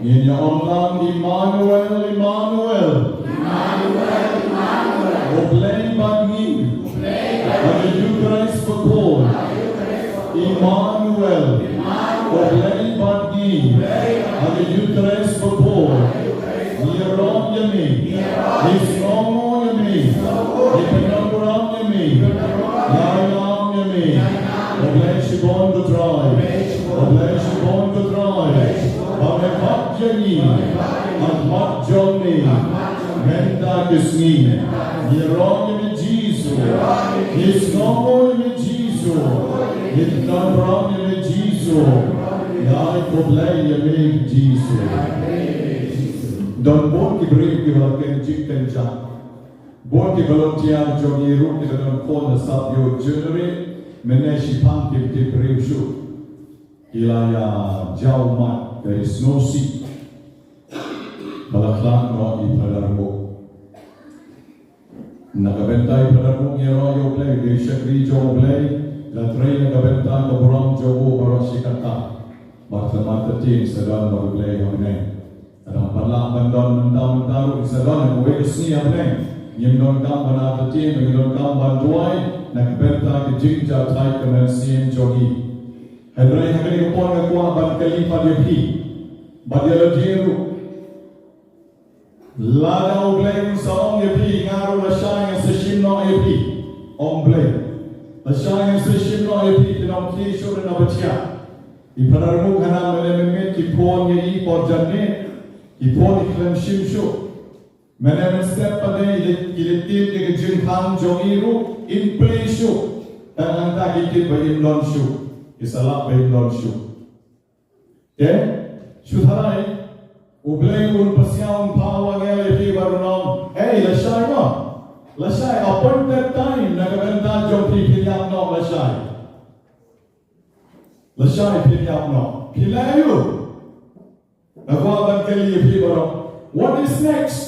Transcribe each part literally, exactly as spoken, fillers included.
Ngin ïa ong lang, Immanuel, Immanuel. Immanuel, Immanuel. U Blei bad ngi. U Blei bad ngi. Ha ka Eucharist bakhuid. Ha ka Eucharist bakhuid. Immanuel. Immanuel. U Blei bad ngi. U Blei bad ngi. Ha ka Eucharist bakhuid. Ha ka Eucharist bakhuid. Ngi ïaroh ïa me. Ngi ïaroh ïa me. Ngi sngewnguh ïa me. Ngi sngewnguh ïa me. Ngi pyndonkam ïa me. Ngi pyndonkam ïa me. Ïalam ïa me. Ïalam ïa me. U Blei shibun ko Trai. U Blei shibun ko Trai. Ba me bat ïa ngi ha khmat jong me mynta ka sngi. Ngi ïaroh ïa me Jisu. Ngi sngewnguh ïa me Jisu. Ngi pyndonkam ïa me Jisu. Ïa U Blei ïa me Jisu. Don bun ki briew kiba la kynjah kynjah. Bun ki volunteer jong ngi ruh kiba don khun na sap ïew junior, mynne shiphang kim tip briew shuh. Ki la ïa jaw mat ka sngewsih ba la khlad noh i Phadar Muk. Na ka bynta i Phadar Muk ngi ïaroh ïa U Blei, dei shakri jong U Blei, la trei na ka bynta ka burom jong u baroh shi katta. Bad ka mat ka tieng sa don bad U Blei ha bneng. Ka dang pat lah ban don mynta mynta ruh, sa don ha kawei ka sngi ha bneng. Ngim donkam ban artatien, ngim donkam ban duwai na ka bynta ka jingjahthait ka mynsiem jong ngi. Hynrei ha kane ka por nga kwah ban kylli pat ïa phi bad ïa lade ruh. Lada U Blei un sa ong ïa phi, nga ruh lashai ngan sa shim noh ïa phi. Ong Blei, lashai ngan sa shim noh ïa phi, phin ym kiew shuh na ba thiah. I Phadar Muk hana mynne mynmiet ki phone ïa i por janmiet, ki phone i khlem shim shuh. Mynne mynstep pat de ki la tip ïa ka jingkhang jong i ruh, im plie shuh. Tang hangta ki tip ba im don shuh, ki sa lap ba im don shuh. Te shu tharai U Blei un pasiaw un pha u angel ïa phi bad un ong, hei, lashai noh. Lashai, appointed time na ka bynta jong phi, phin ïap noh lashai. Lashai phin ïap noh. Phi leh aïu? Nga kwah ban kylli ïa phi baroh. What is next?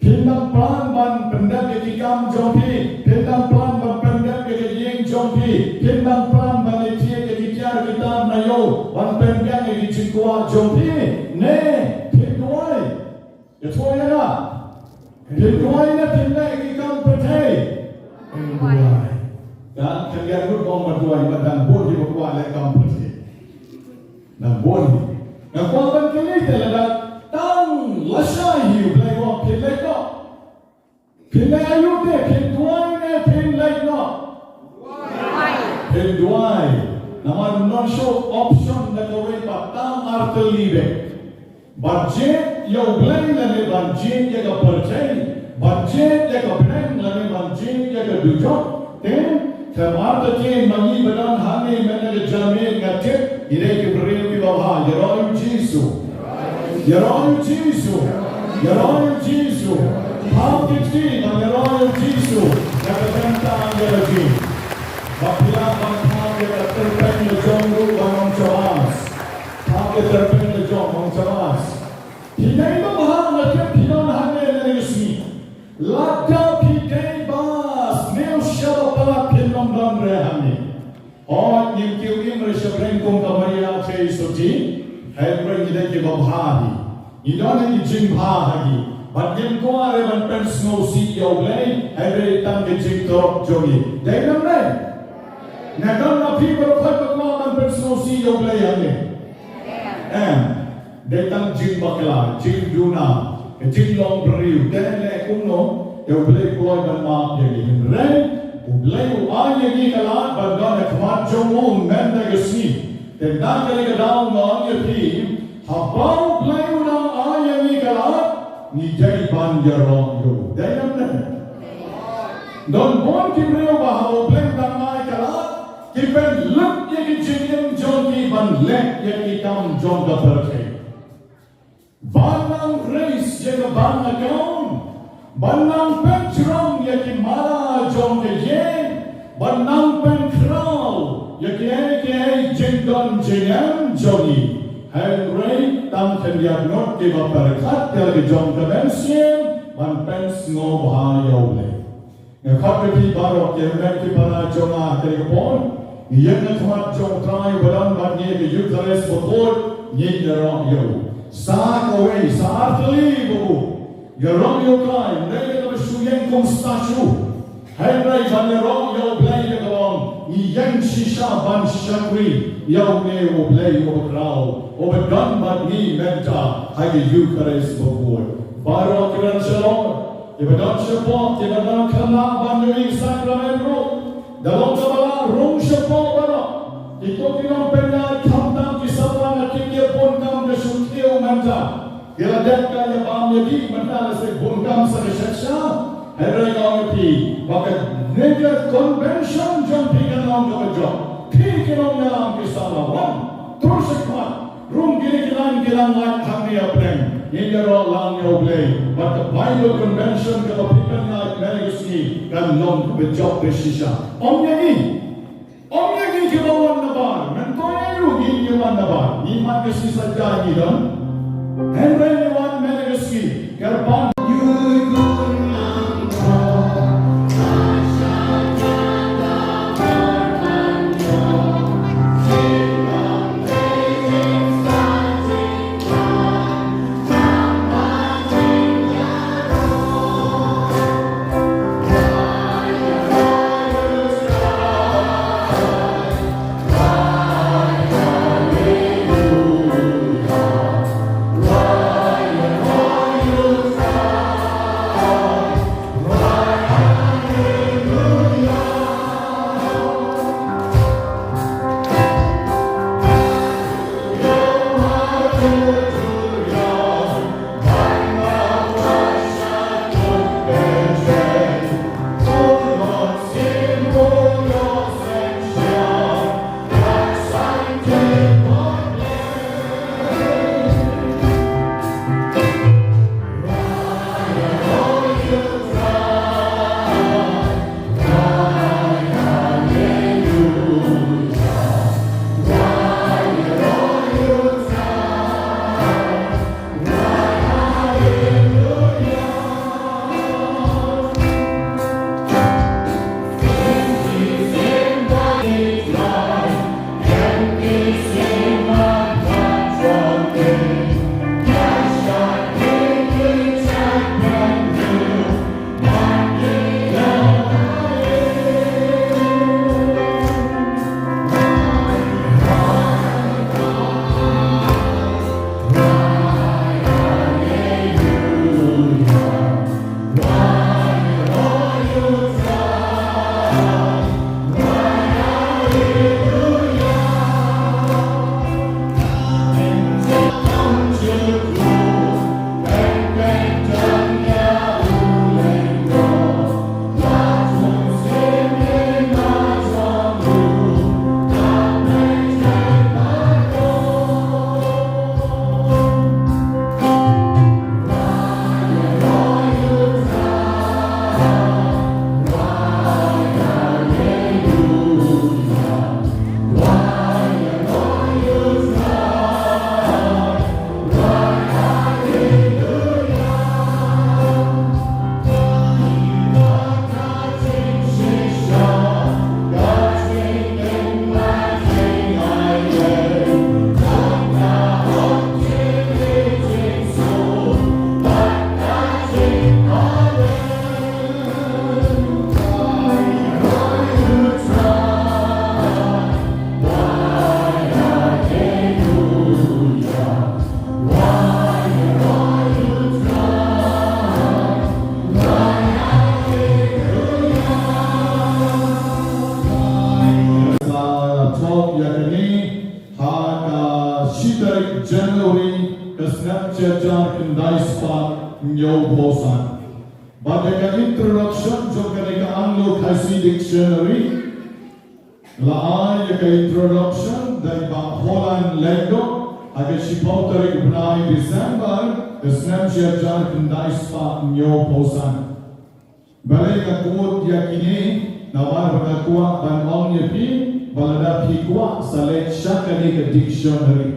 Phin nang plan ban pyndep ïa ki kam jong phi. Phin nang plan ban pyndep ïa ki ïing jong phi. Phin nang plan ban ïa thied ïa ki tiar ki tar na ïew ban pynbiang ïa ki jingkwah jong phi. Ne phin duwai? Ïathuh ïa nga. Phin duwai ne phin leh ki kam pyrthei? Phin duwai. Kan khyndiat ruh ong ba duwai, ba dang bun hi ba kwah leh kam pyrthei. Dang bun hi. Nga kwah ban kylli te lada tang lashai hi U Blei u ong phin leit noh. Phin leh aïu te, phin duwai ne phin leit noh? Phin duwai. Namar ym don shuh option da kawei pat, tang artylli beit. Ban jied ïa U Blei lane ban jied ïa ka pyrthei, ban jied ïa ka bneng lane ban jied ïa ka dujok. Te khlem artatien ma ngi ba don hangne mynta ka janmiet, nga tip ngi dei ki briew kiba bha. Ïaroh ïa U Jisu. Ïaroh ïa U Jisu. Ïaroh ïa U Jisu. Pham ki kti ban ïaroh ïa U Jisu na ka bynta ïa la jong. Ba phi lah ban pham ïa ka tyrpeng la jong ruh ban ym shabas. Pham ïa ka tyrpeng la jong, ym shabas. Phi dei ba bha, nga tip phi don hangne ha kane ka sngi. Lada phi dei ba sniew shaba palat, phin ym don re hangne. Hooid, ngim kiew im re sha bneng kum ka Maria Theisotti, hynrei ngi dei kiba bha hi. Ngi don ki jingbha ha ngi. Bad ngim kwah re ban pynsngewsih ïa U Blei, hynrei tang ki jingtrok jong ngi. Dei ne em? Nga don na phi baroh ba kwah ban pynsngewsih ïa U Blei hangne. Em. Dei tang jingbakla, jingduna, ka jinglong briew, te leh kumno, te U Blei u kloi ban map ïa ngi. Hynrei U Blei u ai ïa ngi ka lad ban don ha khmat jong u mynta ka sngi. Te na kane ka daw nga ong ïa phi, haba U Blei u dang ai ïa ngi ka lad, ngi dei ban ïaroh ïa u. Dei ne em? Don bun ki briew ba haba U Blei u dang ai ka lad, ki pynlut ïa ki jingim jong ki ban leh ïa ki kam jong ka pyrthei. Ban nang raise ïa ka bank account, ban nang pynjrong ïa ki mala jong ka ïing, ban nang pynkhraw ïa kiei kiei jingdon jingem jong ngi. Hynrei tang khyndiat ngut kiba pyrkhat ïa la ka jong ka mynsiem ban pynsngewbha ïa U Blei. Nga khot ïa phi baroh ki hynmen ki para jong nga ha kane ka por. Ngi ïeng ha khmat jong U Trai uba don bad ngi ha ka Eucharist bakhuid, ngin ïaroh ïa u. Sa kawei, sa artylli ba u ïaroh ïa u Trai, ym dei da kaba shu ïeng kum statue. Hynrei ban ïaroh ïa U Blei da kaba ong, ngi ïeng shisha ban shakri ïa une U Blei uba khraw, uba don bad ngi mynta ha ka Eucharist bakhuid. Baroh ki don shalor, kiba don shapoh, kiba don khynnah ban ïohi sakramen ruh. Da long kaba lah rung shapoh baroh. Kito ki nongpynïaid khamtam ki samla na ki kiew bun kam da shu kiew mynta. Ki la dep ka ïa bam ïa ki mynta lehse bun kam sa ka shet sha. Hynrei nga ong ïa phi ba kane ka convention jong phi kan long kaba jop. Phi ki nongïalam ki samla wan. Tur shakhmat. Rung kine ki laiñ ki nang lait hangne hapdeng. Ngin ïaroh lang ïa U Blei. Bad ka Bible Convention kaba phi pynïaid mynne ka sngi kan long kaba jop ba shisha. Ym ïa ngi. Ym ïa ngi kiba wan nabar. Mynta ïa ruh ngi kiba wan nabar. Ngi man ka shisha ja ngi don. Hynrei ngi wan mynne ka sngi. Kyrpang. Sa thok ïa kane ha ka shi tarik January ka snem shi hajar khyndai spah hynñiew phew san. Bad ïa ka introduction jong kane ka Anglo Khasi Dictionary. La ai ïa ka introduction da i Bah Holland Lyngdoh ha ka shiphew tarik u bnai December ka snem shi hajar khyndai spah hynñiew phew san. Balei nga quote ïa kine, namar ba nga kwah ban ong ïa phi ba lada phi kwah sa leit sha kane ka dictionary.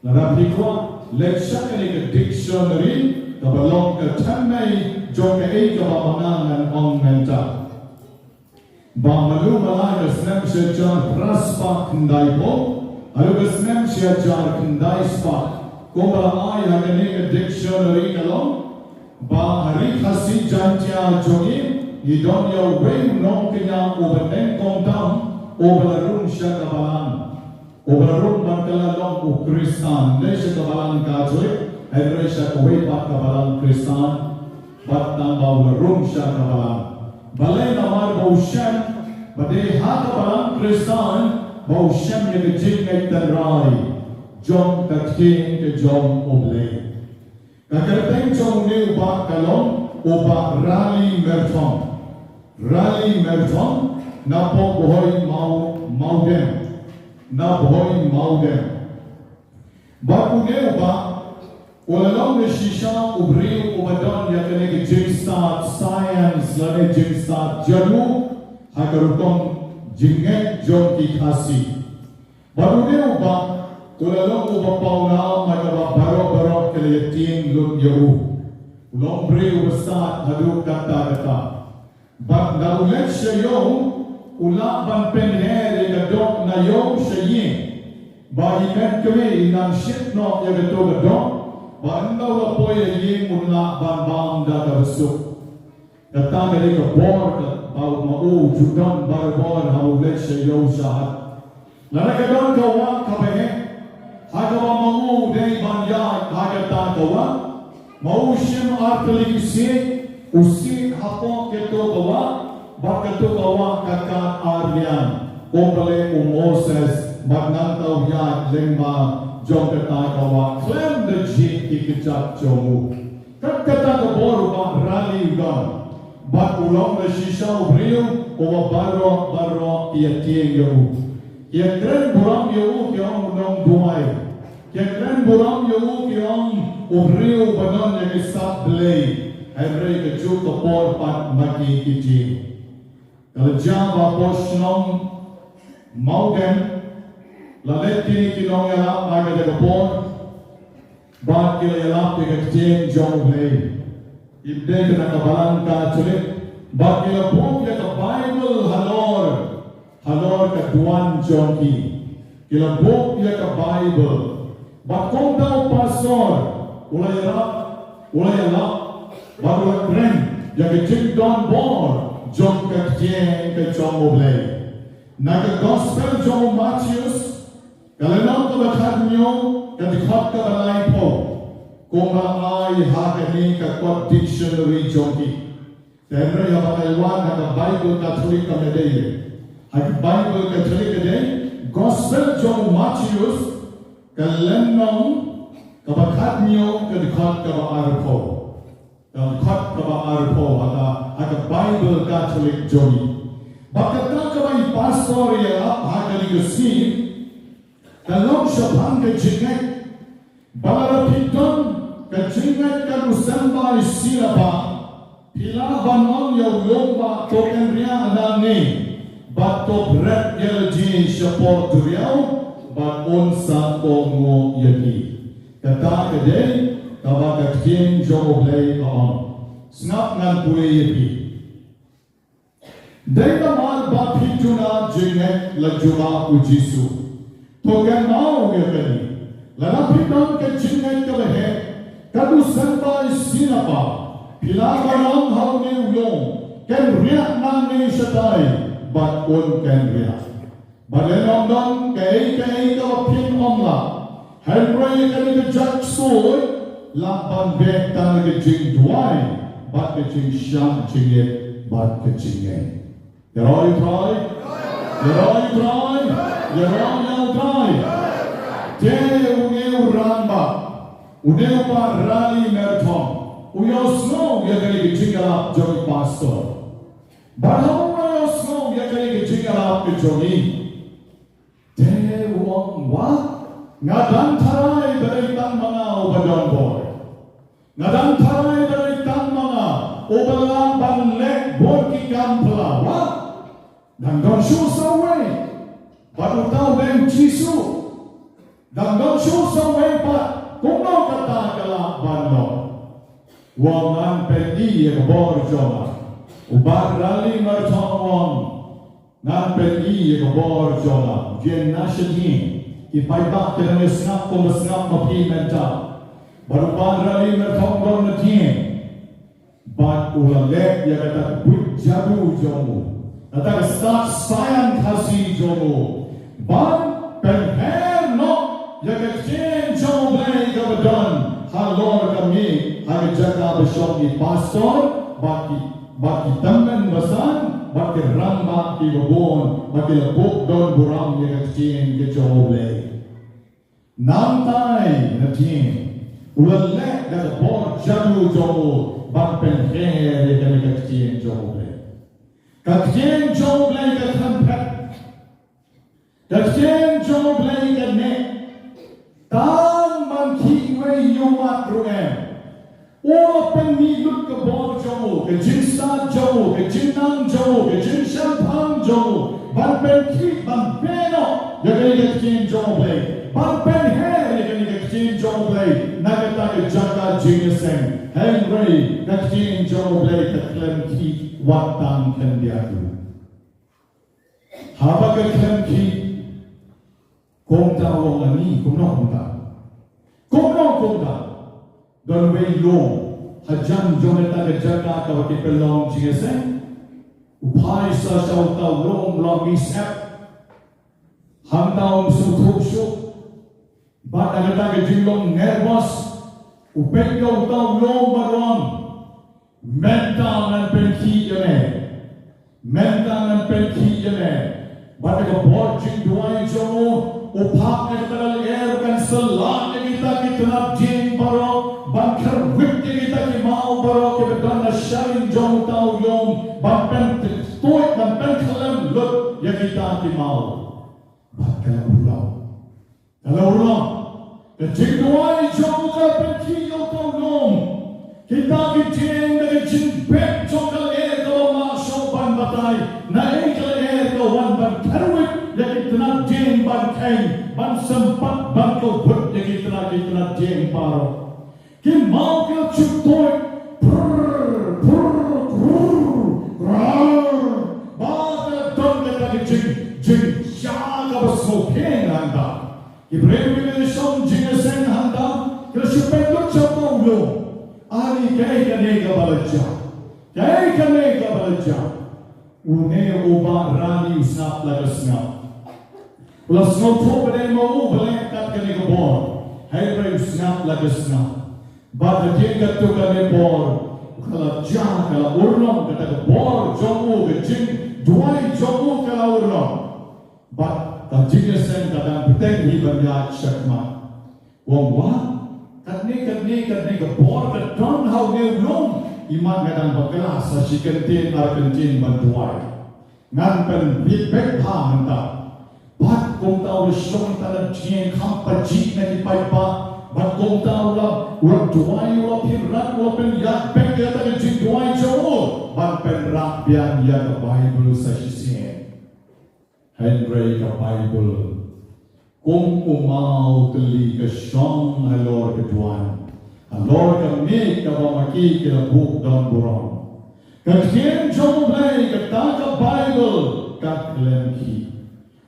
Lada phi kwah leit sha kane ka dictionary kaba long ka thymmei jong kaei kaba ma nga ngan ong mynta. Ba malu mala ka snem shi hajar phra spah khyndai phew haduh ka snem shi hajar khyndai spah Kumba la ai ha kane ka dictionary ka long ba ha ri Khasi Jaiñtia jong ngi, ngi don ïa uwei u nongkñia uba nyngkong tam uba la rung sha ka balang. Uba la rung ban kylla long u Khristan, ym dei sha ka balang Katholik, hynrei sha kawei pat ka balang Khristan. Bad tang ba u la rung sha ka balang. Balei? Namar ba u shem, ba dei ha ka balang Khristan ba u shem ïa ka jingngeit tynrai jong ka ktien ka jong U Blei. Ka kyrteng jong une u bah ka long u Bah Raleigh Myrthong. Raleigh Myrthong, na Poh Bhoi Maw-, Mawdem. Na Bhoi Mawdem. Bad une u bah u la long ne shisha u briew uba don ïa kane ka jingstad science lane jingstad jadu ha ka rukom jingngeit jong ki Khasi. Bad une u bah u la long uba paw nam ha kaba baroh baroh ki la ïatieng lut ïa u. U long briew uba stad haduh katta katta. Bad da u leit sha ïew u lah ban pynher ïa ka doh na ïew sha ïing. Ba i met kmie i nang shit noh ïa kato ka doh, ba ynda u la poi ha ïing un lah ban bam da kaba suk. Kata ka dei ka bor kaba ma u u ju don barabor haba u leit sha ïew sha hat. Lada ka don ka wah kaba heh ha kaba ma u u dei ban ïaid ha kata ka wah, ma u shim artylli ki siej, u siej hapoh kato ka wah, bad kato ka wah ka kad ar liang, kumba leh u Moses, bad nangta u ïaid lyngba jong kata ka wah khlem da jied ki kjat jong u. Kat kata ka bor u Bah Raleigh u don. Bad u long ne shisha u briew uba baroh baroh ki ïatieng ïa u. Ki ïakren burom ïa u ki ong u nongduwai. Ki ïakren burom ïa u ki ong u briew uba don ïa ki sap Blei. Hynrei kajuh ka por pat ma ki ki jied. Ka la jia ba hapoh shnong Mawdem la leit kine ki nongïalap ha kata ka por. Bad ki la ïalap ïa ka ktien jong U Blei. Ym dei kane ka balang Katholik. Bad ki la buh ïa ka Baibl halor, halor ka duwan jong ki. Ki la buh ïa ka Baibl. Bad kumta u pastor u la ïarap, u la ïalap, bad u la kren ïa ka jingdon bor jong ka ktien ka jong U Blei. Na ka gospel jong u Mathaios, ka lynnong kaba khathynñiew, ka dkhot kaba laiphew. Kumba ai ha kane ka kot dictionary jong ki. Te hynrei haba ngi wan ha ka Baibl Katholik kam dei. Ha ka Baibl Katholik ka dei, gospel jong u Mathaios, ka lynnong kaba khathynñiew, ka dkhot kaba arphew. Ka dkhot kaba arphew ha ka, ha ka Baibl Katholik jong ngi. Bad kata kaba i pastor i ïalap ha kane ka sngi, ka long shaphang ka jingngeit. Ba lada phi don ka jingngeit ka nusynbai sila ba, phi lah ban ong ïa u lum ba to kynriah nangne, bad to bret ïa lade shapoh duriaw, bad un sa kohnguh ïa phi. Kata ka dei kaba ka ktien jong U Blei ka ong. Sngap ngan pule ïa phi. Dei namar ba phi duna jingngeit la jubab u Jisu. To kynmaw ïa kane. Lada phi don ka jingngeit kaba heh, ka nusynbai sila ba, phi lah ban ong ha une u lum, kynriah nangne shatai, bad un kynriah. Bad lehse ym don kaei kaei kaba phin ym lah. Hynrei ïa kane ka jait ksuid lah ban beh tang ka jingduwai bad ka jingshah jingit bad ka jingngeit. Ïaroh ïa U Trai. Ïaroh ïa U Trai. Ïaroh ïa U Trai. Te une u rangbah, une u Bah Raleigh Myrthong, u ïohsngew ïa kane ka jingïalap jong i pastor. Bad haba u la ïohsngew ïa kane ka jingïalap ka jong i, te u ong, wah, nga dang tharai ba dei tang ma nga uba don bor. Nga dang tharai ba dei tang ma nga uba lah ban leh bun ki kam phylla, wah. Dang don shuh sa uwei. Bad uta u dei u Jisu. Dang don shuh sa uwei pat, kumno kata ka lah ban long? U ong, ngan pyni ïa ka bor jong nga. U Bah Raleigh Myrthong u ong, ngan pyni ïa ka bor jong nga. Ïeng na sha ïing. Ki paidbah ki dang ïa sngap kumba sngap ma phi mynta. Bad u Bah Raleigh Myrthong don na Dieng. Bad u la leh ïa kata ka buit jadu jong u, kata ka stad saian Khasi jong u, ban pynher noh ïa ka ktien jong U Blei kaba don halor ka miej ha ka jaka ba shong i pastor bad ki, bad ki tymmen basan bad ki rangbah kiba bun, bad ki la buh don burom ïa ka ktien ka jong U Blei. Nangtai na Dieng u la leh da ka bor jadu jong u ban pynher ïa kane ka ktien jong U Blei. Ka ktien jong U Blei ka khlem phet. Ka ktien jong U Blei ka neh. Tang ban khih iwei i ummat ruh em. U la pynmih lut ka bor jong u, ka jingstad jong u, ka jingnang jong u, ka jingshemphang jong u, ban pynkhih, ban beh noh ïa kane ka ktien jong U Blei, ban pynher ïa kane ka ktien jong U Blei na kata ka jaka jingïaseng. Hynrei ka ktien jong U Blei ka khlem khih wat tang khyndiat ruh. Haba ka khlem khih, kumta u ong, ani, kumno kumta? Kumno kumta? Don wei i lum hajan jong kata ka jaka kaba ki pynlong jingïaseng. U phai sa sha uta u lum, u la mih sep. Hangta um sngewthuh shuh. Bad ha kata ka jinglong nervous, u peit ïa uta u lum bad u ong, mynta ngan pynkhih ïa me. Mynta ngan pynkhih ïa me. Bad da ka bor jingduwai jong u, u phah ïa kata ka lyer kan sa lad ïa kita ki tnat dieng baroh, ban kyrwit ïa kita ki maw baroh kiba don ha shain jong uta u lum, ban pyntuid, ban pynkhlem lut ïa kita ki maw. Bad ka la urlong. Ka la urlong. Ka jingduwai jong u ka pynkhih ïa uta u lum. Kita ki dieng da ka jingbeh jong ka lyer ka la mah shuh ban batai. Naei ka lyer ka wan ban kyrwit ïa ki tnat dieng, ban kheiñ, ban sympat ban kyrwit ïa ki tnat, ki tnat dieng baroh. Ki maw ki la shu tuid. Prr, prr, prr, prr. Ba ka la don kata ka jing, jingjia kaba sngewkhia hangta. Ki briew kiba shong jingïaseng hangta ki la shu peit lut sha uta u lum. Ani, kaei kane kaba la jia? Kaei kane kaba la jia? Une u Bah Raleigh u sngap la ka sngap. U la sngewthuh ba dei ma u ba leh kat kane ka bor. Hynrei u sngap la ka sngap. Bad hadien katto katne por ka la jia, ka la urlong, kata ka bor jong u, ka jingduwai jong u ka la urlong. Bad ka jingïaseng ka dang bteng hi ban ïaid shakhmat. U ong, wah, katne, katne, katne ka bor ka don ha une u lum. Imat nga dang bakla sa shi kyntien ar kyntien ban duwai. Ngan pynbit beit bha mynta. Bad kumta u la shong tang na dieng, kham pajih na ki paidbah. Bad kumta u la, u la duwai, u la pynrap, u la pynïaid beit ïa kata ka jingduwai jong u ban pynrap biang ïa ka Baibl sa shisien. Hynrei ka Baibl, kum u maw u tylli, ka shong halor ka duwan, halor ka miej kaba ma ki ki la buh don burom. Ka ktien jong U Blei, kata ka Baibl, ka khlem khih.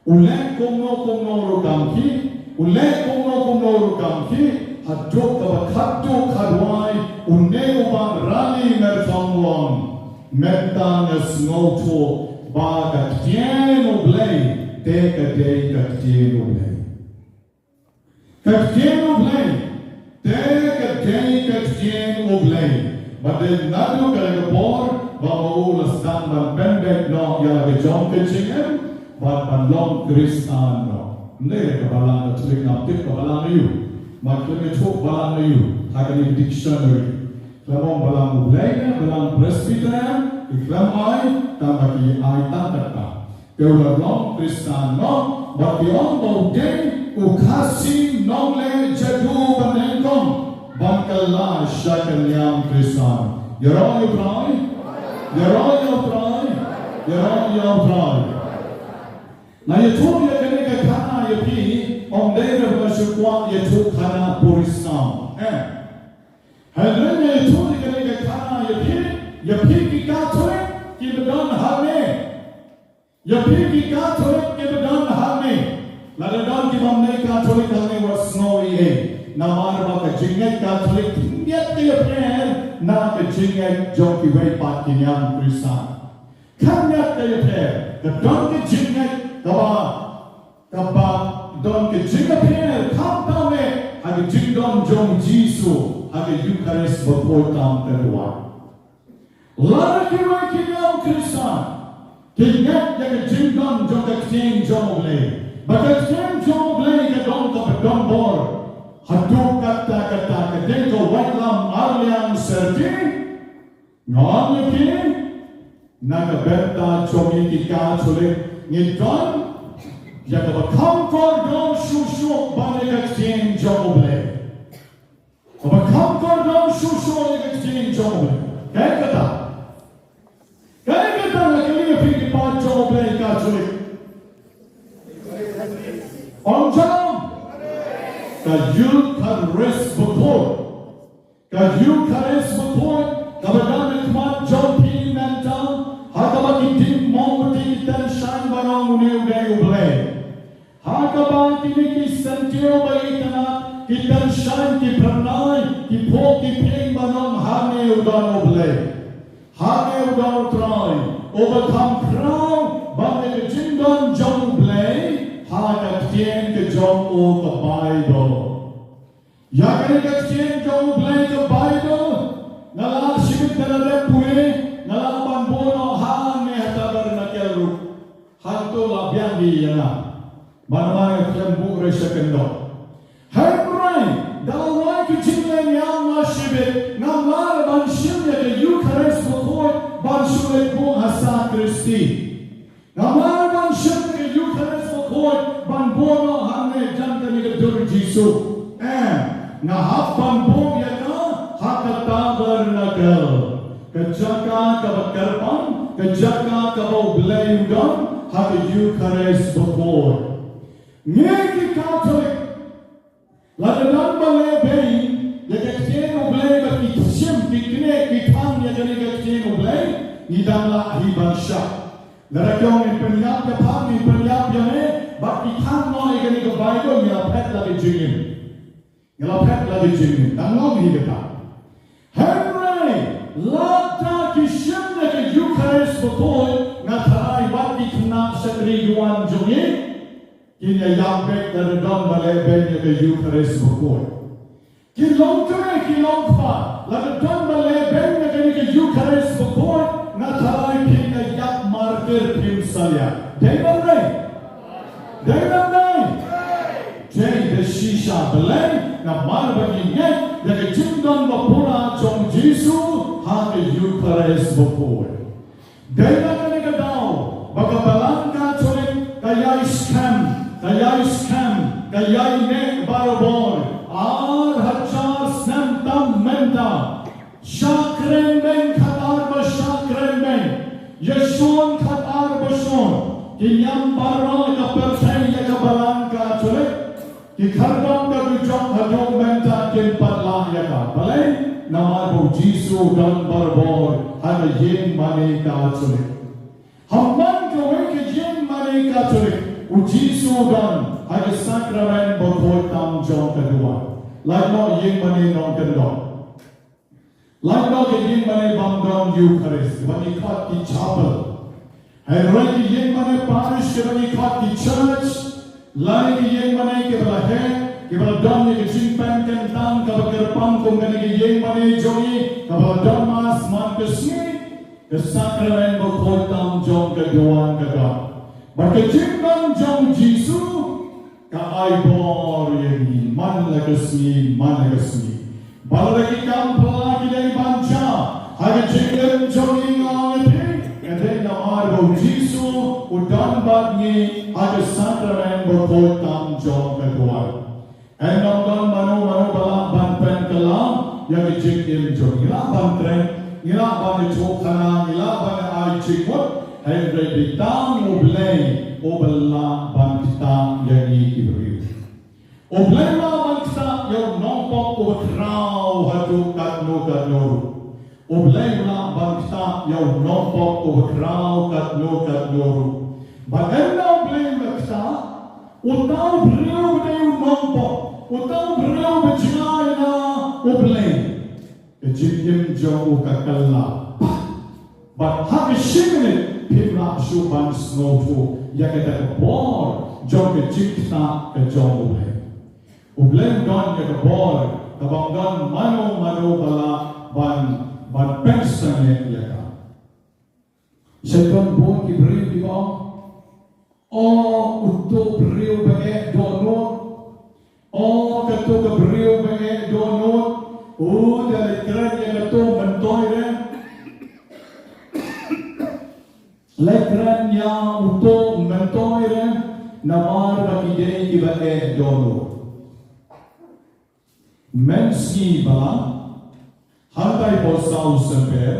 U leh kumno kumno ruh kam khih, u leh kumno kumno ruh kam khih, haduh kaba khatduh khatwai, une u Bah Raleigh Myrthong u ong, mynta nga sngewthuh ba ka ktien U Blei te ka dei ka ktien U Blei. Ka ktien U Blei te ka dei ka ktien U Blei. Bad dei naduh kane ka por ba ma u la sdang ban pynbeit noh ïa la ka jong ka jingim bad ban long Khristan noh. Ym dei ka balang Katholik, ngam tip ka balang aïu. Ma khlem ïathuh balang aïu ha kane ka dictionary. Khlem ong balang U Blei ne balang Presbyterian, ki khlem ai, tang ba ki ai tang kata. Te u la long Khristan noh, bad ki ong ba u dei u Khasi nongleh jadu banyngkong ban kylla sha ka niam Khristan. Ïaroh ïa U Trai, ïaroh ïa U Trai, ïaroh ïa U Trai. Nga ïathuh ïa kane ka khana ïa phi, ym dei ba nga shu kwah ïathuh khana puritan. Eh. Hynrei nga ïathuh ïa kane ka khana ïa phi, ïa phi ki Katholik kiba don hangne. Ïa phi ki Katholik kiba don hangne. Don ki bym dei Katholik hangne wat sngew ei ei. Namar ba ka jingngeit Katholik khyndiat ka ïapher na ka jingngeit jong kiwei pat ki niam Khristan. Khyndiat ka ïapher, ka don ka jingngeit kaba, kaba don ka jingïapher khamtam eh ha ka jingdon jong u Jisu ha ka Eukharist bakhuid tam ka duwan. Lada kiwei ki niam Khristan ki ngeit ïa ka jingdon jong ka ktien jong U Blei, ba ka ktien jong U Blei ka don kaba don bor haduh katta katta, ka dei ka waitlam arliang syrti, nga ong ïa phi, na ka bynta jong ngi ki Katholik, ngi don ïa kaba kham kordor shuh shuh ban ïa ka ktien jong U Blei. Kaba kham kordor shuh shuh ïa ka ktien jong U Blei. Kaei kata? Kaei kata, nga kylli ïa phi ki paid jong U Blei Katholik? Ong jam. Ka Eukharist bakhuid. Ka Eukharist bakhuid kaba don ha khmat jong phi mynta, ha kaba ki dieng mombati ki tynshaiñ ban ong une u dei U Blei. Ha kaba kine ki syntiew ba itynnad ki tynshaiñ, ki phyrnai, ki phuh ki phieng ban ong hangne u don U Blei. Hangne u don U Trai uba kham khraw ban ïa ka jingdon jong U Blei ha ka ktien ka jong u ka Baibl. Ïa kane ka ktien jong U Blei ka Baibl nga la shim da lade pule, nga la ban buh noh hangne ha tabernacle ruh. Hangto la biang hi ïa nga. Ban ma nga khlem buh re sha kyndong. Hynrei da lawei ka jingleh ïa nga shibit, ngam lah ban shim ïa ka Eukharist bakhuid ban shu leit buh ha sakristi. Ngam lah ban shim ïa ka Eukharist bakhuid ban buh noh hangne jan kane ka dur Jisu. Em, nga hap ban buh ïa ka ha ka tabernacle. Ka jaka kaba kyrpang, ka jaka kaba U Blei u don, ha ka Eukharist bakhuid. Ngi ki Katholik, lada don ba leh beiñ ïa ka ktien U Blei bad ki shim, ki knieh, ki thang ïa kane ka ktien U Blei, ngi dang lah hi ban shah. Lada ki ong ngin pynïap ïa pha, ngin pynïap ïa me, bad ki thang noh ïa kane ka Baibl, ngi la phet la ka jingim. Ngi la phet la ka jingim, dang long hi kata. Hynrei lada ki shim ïa ka Eukharist bakhuid, nga tharai wat ki khynnah shakri ki wan jong ngi kin ïa ïap beit lada don ba leh beiñ ïa ka Eukharist bakhuid. Ki long kmie, ki long kpa, lada don ba leh beiñ ïa kane ka Eukharist bakhuid, nga tharai phin ïa ïap martir, phim salia. Dei bym dei? Dei bym dei? Dei, da shisha. Balei? Namar ba ngi ngeit ïa ka jingdon bapura jong u Jisu ha ka Eukharist bakhuid. Dei na kane ka daw ba ka Balang Katholik ka ïai skhem, ka ïai skhem, ka ïai neh barabor. Ar hajar snem tam mynta, shah kren beiñ, khatar ba shah kren beiñ, ïa shun khatar ba shun, ki niam baroh ka pyrthei ïa ka Balang Katholik. Ki khyrdop ka dujok haduh mynta kim pat lah ïa ka. Balei? Namar ba u Jisu u don barabor ha ka ïingmane Katholik. Ha man kawei ka ïingmane Katholik u Jisu u don ha ka sakramen bakhuid tam jong ka duwan. Lait noh ïingmane nongkyndong. Lait noh ka ïingmane bym don Eukharist, kaba ngi khot ki chapel. Hynrei ki ïingmane parish, kaba ngi khot ki church. Lait ki ïingmane kiba la heh, kiba la don ïa ka jingpynkyntang kaba kyrpang kum kane ka ïingmane jong ngi, kaba la don mass man ka sngi, ka sakramen bakhuid tam jong ka duwan ka don. Bad ka jingdon jong u Jisu ka ai bor ïa ngi man la ka sngi, man la ka sngi. Balei ki kam pla ki dei ban jia ha ka jingim jong ngi, nga ong ïa phi, ka dei namar ba u Jisu u don bad ngi ha ka sakramen bakhuid tam jong ka duwan. Em, ym don mano mano ba lah ban pynkylla ïa ka jingim jong ngi. Ngi lah ban kren, ngi lah ban ïathuh khana, ngi lah ban ai jingmut, hynrei dei tang U Blei uba lah ban ktah ïa ngi ki briew. U Blei u lah ban ktah ïa u nongpop uba khraw haduh katno katno ruh. U Blei u lah ban ktah ïa u nongpop uba khraw katno katno ruh. Bad ynda U Blei u la ktah, Uta u briew ba dei u nongpop, uta u briew ba jngai na U Blei, ka jingim jong u ka kylla. Bad ha ka shi minit phim lah shuh ban sngewthuh ïa kata ka bor jong ka jingktah ka jong U Blei. U Blei u don ïa ka bor kaba ym don mano mano ba lah ban, ban pynsangeh ïa ka. Shaitan bun ki briew kiba ong, "O, uto u briew ba eh dohnud. O, kato ka briew ba eh dohnud. U da leit kren ïa kato, myntoi re. Leit kren ïa uto, myntoi re. Namar ba ki dei kiba eh dohnud." Mynsngi ba la, hangtai por saw symper,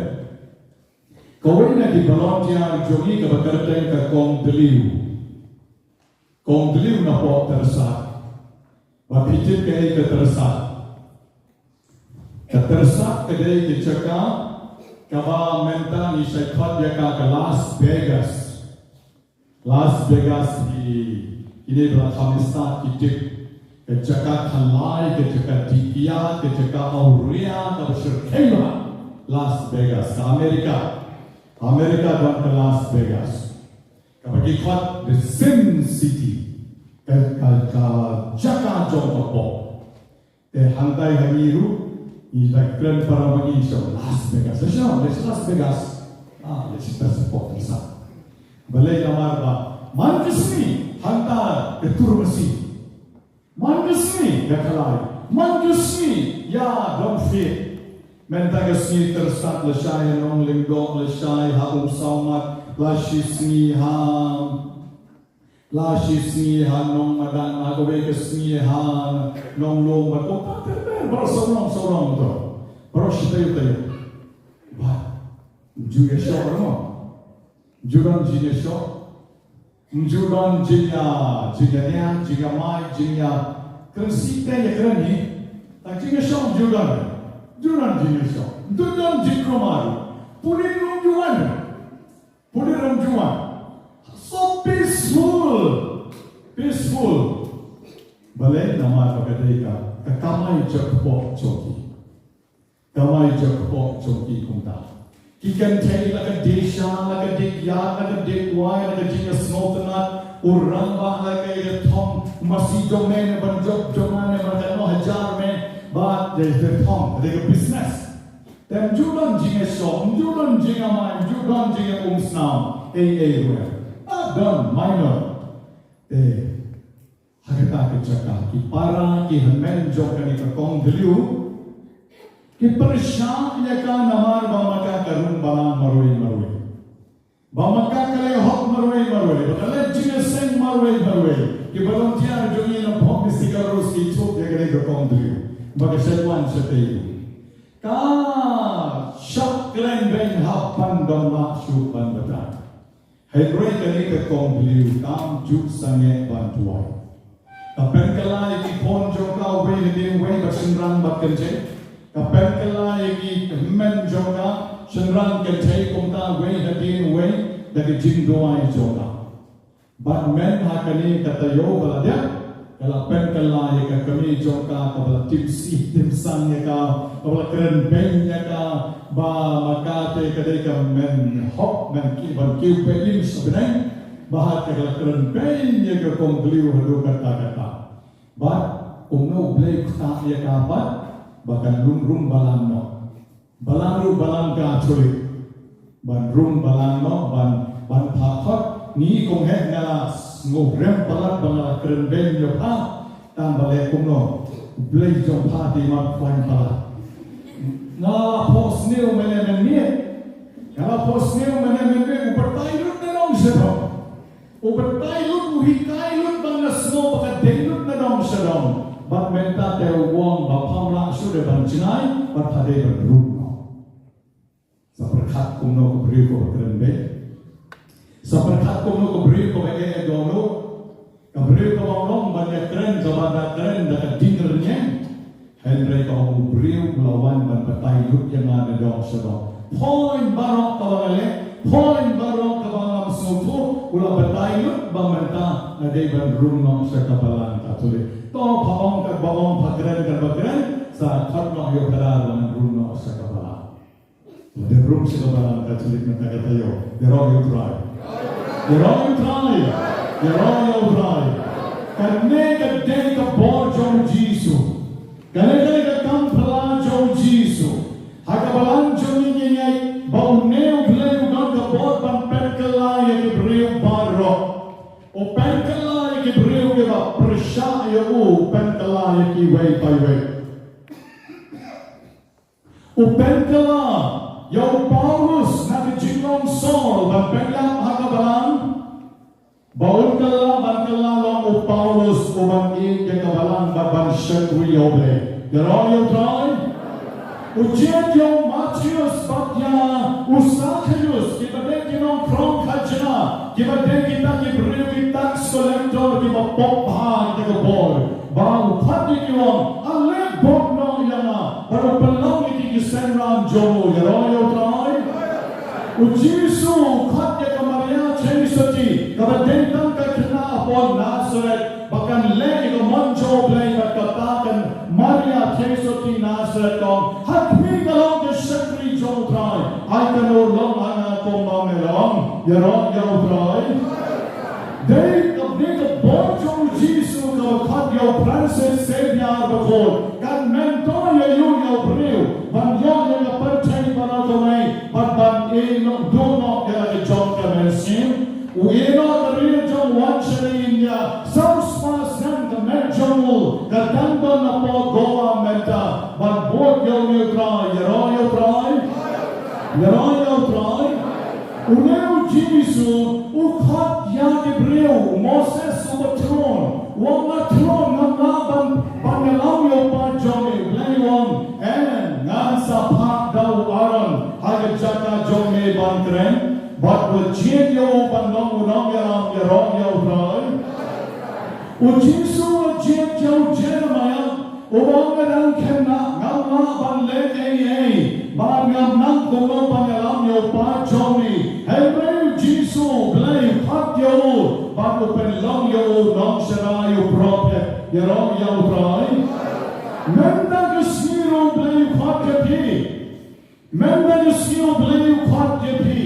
kawei na ki volunteer jong ngi kaba kyrteng ka Kong Dliw. Kong Dliw na pok Tyrsad. Ba phi tip kaei ka Tyrsad? Ka Tyrsad ka dei ka jaka kaba mynta ngi shait khot ïa ka ka Las Vegas. Las Vegas hi, kine ba la kham stad ki tip. Ka jaka khalai, ka jaka dih kiad, ka jaka awria, kaba shyrkhei bha. Las Vegas, ka America. America don ka Las Vegas. Kaba ki khot the Sin City. Ka, ka, ka jaka jong ka pop. Te hangtai ha ngi ruh, ngi la kren para ma ngi sha Las Vegas. Sha, sha Las Vegas. Ah, la sha ta support sa. Balei namar ba man ka sngi hangta ka tur masi. Man ka sngi ïa khalai. Man ka sngi ïa don fit. Mynta ka sngi Tyrsad lashai ha Nonglyngdoh, lashai ha Umsawmat, la shi sngi ha La shi sngi ha Nongmadan, ha kawei ka sngi ha Nonglum, bad kumta ter ter, baroh sawdong sawdong to. Baroh shi taïew taïew. Bad ym ju ïashoh ruh mo. Ym ju don jingïashoh. Ym ju don jingïa, jingïania, jingïamai, jingïa. Kren shi te ïa kren hi. Tang jingïashoh ym ju don. Ym ju don jingïashoh. Ym ju don jingkyrmen. Pulit ruh ym ju wan. Pulit ruh ym ju wan. So peaceful. Peaceful. Balei namar ba ka dei ka, ka kamai jakpoh jong ki. Kamai jakpoh jong ki kumta. Ki kynthei la ka dei sha, la ka dei ïa, la ka dei kwai, la ka dei ka sngewtynnat. U rangbah la ka ïa thong, masi jong me ne ban jop jong nga ne ban ka no hajar me. Bad dei te thong, dei ka business. Te ym ju don jingïashoh, ym ju don jingïamai, ym ju don jingïaumsnam. Ei, ei, ruh. Ah, don, minor. Te, ha kata ka jaka, ki para, ki hynmen jong kane ka Kong Dliw, ki pyrshah ïa ka namar ba ma ka ka rung balang marwei marwei. Ba ma ka ka leh hok marwei marwei, ba ka leh jingïaseng marwei marwei. Ki volunteer jong ngi na Pop Mystical Rose ki thup ïa kane ka Kong Dliw. Ba ka shait wan shatei. Ka shah kren beiñ hap ban dang lah shuh ban batai. Hynrei kane ka Kong Dliw kam ju sangeh ban duwai. Ka pynkylla ïa ki khun jong ka uwei hadien uwei bad shynrang bad kynthei. Ka pynkylla ïa ki hynmen jong ka shynrang kynthei kumta uwei hadien uwei da ka jingduwai jong ka. Bad mynta ha kane ka taïew ba la dep, ka la pynkylla ïa ka kmie jong ka kaba la tim sih tim sang ïa ka, kaba la kren beiñ ïa ka, ba ma ka te ka dei ka men hok men ki ban kiew peit im sha bneng, bad ka la kren beiñ ïa ka Kong Dliw haduh katta katta. Bad kumno U Blei u ktah ïa ka bad ba kan lum rung balang noh. Balang ruh balang Katholik. Ban rung balang noh, ban, ban phah khot. Ngi kong heh nga la sngewrem palat ba nga la kren beiñ ïa pha. Tang balei kumno. U Blei jong pha te mat khlaiñ palat. Nga la phohsniew mynne mynmiet. Nga la phohsniew mynne mynmiet u batai lut na nong sha dong. U batai lut, u hikai lut ba nga sngew ba ka dei lut na dong sha dong. Bad mynta te u ong ba pham lah shuh de ban jngai, bad pha dei ban rung noh. Sa pyrkhat kumno ka briew kaba kren beiñ. Sa pyrkhat kumno ka briew kaba eh dohnud. Ka briew kaba ym long ban ïa kren, kaba da kren da ka ding rynïeng. Hynrei ka ong u briew u la wan ban batai lut ïa nga na dong sha dong. Point baroh kaba nga leh, point baroh kaba ngam sngewthuh, u la batai lut ba mynta nga dei ban rung noh sha ka balang Katholik. To pha ong katba ong, pha kren katba kren, sa khot noh ïa u Phadar ba ngan rung noh sha ka balang. Dep rung sha ka balang Katholik mynta ka taïew. Ïaroh ïa u Trai. Ïaroh ïa u Trai. Ïaroh ïa u Trai. Kane ka dei ka bor jong u Jisu. Kane ka dei ka kam phylla jong u Jisu. Ha ka balang jong ngi ngi ngeit ba une u Blei u don ka bor ban pynkylla ïa ki briew baroh. U pynkylla ïa ki briew kiba pyrshah ïa u, u pynkylla ïa kiwei pa iwei. U pynkylla ïa u Paulus na ka jinglong Saul ban pynïap ha ka balang. Ba un kylla, ban kylla long u Paulus uban ïeit ïa ka balang bad ban shakri ïa u Blei. Ïaroh ïa u Trai. U jied ïa u Matheus bad ïa u Sakeus, kiba dei ki nongkhrong khajna, kiba dei kita ki briew ki tax collector kiba pop bha ïa ka bor. Ba u khot ïa ki u ong, ale bud noh ïa nga, bad u pynlong ïa ki ki synran jong u. Ïaroh ïa u Trai. U Jisu u khot ïa ka Maria Theisotti, kaba dei tang ka khynnah hapoh Nasareth, ba kan leh ïa ka mon jong u Blei bad kata ka Maria Theisotti Nasareth ka ong, ha khmih, nga long ka shakri jong u Trai, ai kano long ha nga kumba me long. Ïaroh ïa u Trai. Dei ka, dei ka bor jong u Jisu kaba khot ïa u Francis Xavier bakhuid, kan mentor ïa u, ïa u briew ban ïoh ïa ka pyrthei baroh kawei bad ban ïehnoh, duh noh ïa la ka jong ka mynsiem. U ïehnoh ka ri jong u wan sha India, saw spah snem ka met jong u ka dang don hapoh Goa mynta ban bud ïa une u Trai. Ïaroh ïa u Trai. Ïaroh ïa u Trai. Une u Jisu u khot ïa ki briew, u Moses uba thrun, u ong, nga thrun, ngam lah ban, ban ïalam ïa u Kpa jong me. U Blei u ong, en, ngan sa phah da u Aaron ha ka jaka jong me ban kren, bad u la jied ïa u ban long u nongïalam. Ïaroh ïa u Trai. U Jisu u la jied ïa u Jeremiah, uba ong, nga dang khynnah, ngam lah ban leh ei ei, bad ngam nang kumno ban ïalam ïa u Kpa jong me. Hynrei u Jisu, u Blei u khot ïa u bad u pynlong ïa u nongsharai, u prophet. Ïaroh ïa u Trai. Mynta ka sngi ruh u Blei u khot ïa phi. Mynta ka sngi u Blei u khot ïa phi.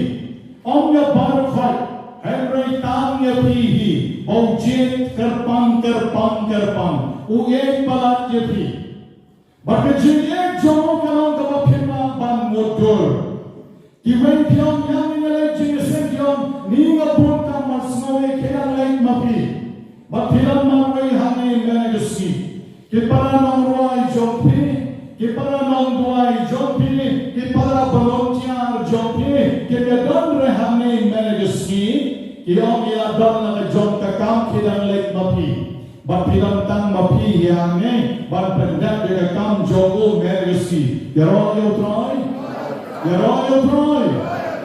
Ym ïa baroh khoit, hynrei tang ïa phi hi, ba u jied kyrpang kyrpang kyrpang. U ïeit palat ïa phi. Bad ka jingïeit jong u ka long kaba phin lah ban mutdur. Kiwei phi ong, ïa ngi ngi leit jingïaseng, ki ong, ni nga bun kam, mar sngewbha, khie dang leit ma phi. Bad phi dang marwei hangne mynne ka sngi. Ki para nongrwai jong phi, ki para nongduwai jong phi, ki para volunteer jong phi, kim ïadon re hangne mynne ka sngi. Ki ong, ïa don la ka jong ka kam, khie dang leit ma phi. Bad phi dang tang ma phi hi hangne ban pyndep ïa ka kam jong u mynne ka sngi. Ïaroh ïa u Trai. Ïaroh ïa u Trai.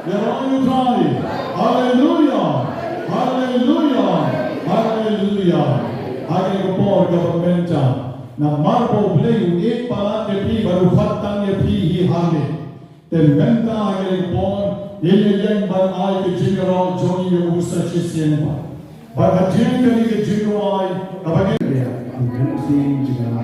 Ïaroh ïa u Trai. Haleluia. Haleluia. Haleluia. Ha kane ka por kaba mynta, namar ba u Blei u ïeit palat ïa phi bad u khot tang ïa phi hi hangne, te mynta ha kane ka por ngin ïeng ban ai ka jingïaroh jong ngi ïa u sa shisien pat. Bad hadien kane ka jingrwai kaba ngin ïa, ngin ïa jingïaroh.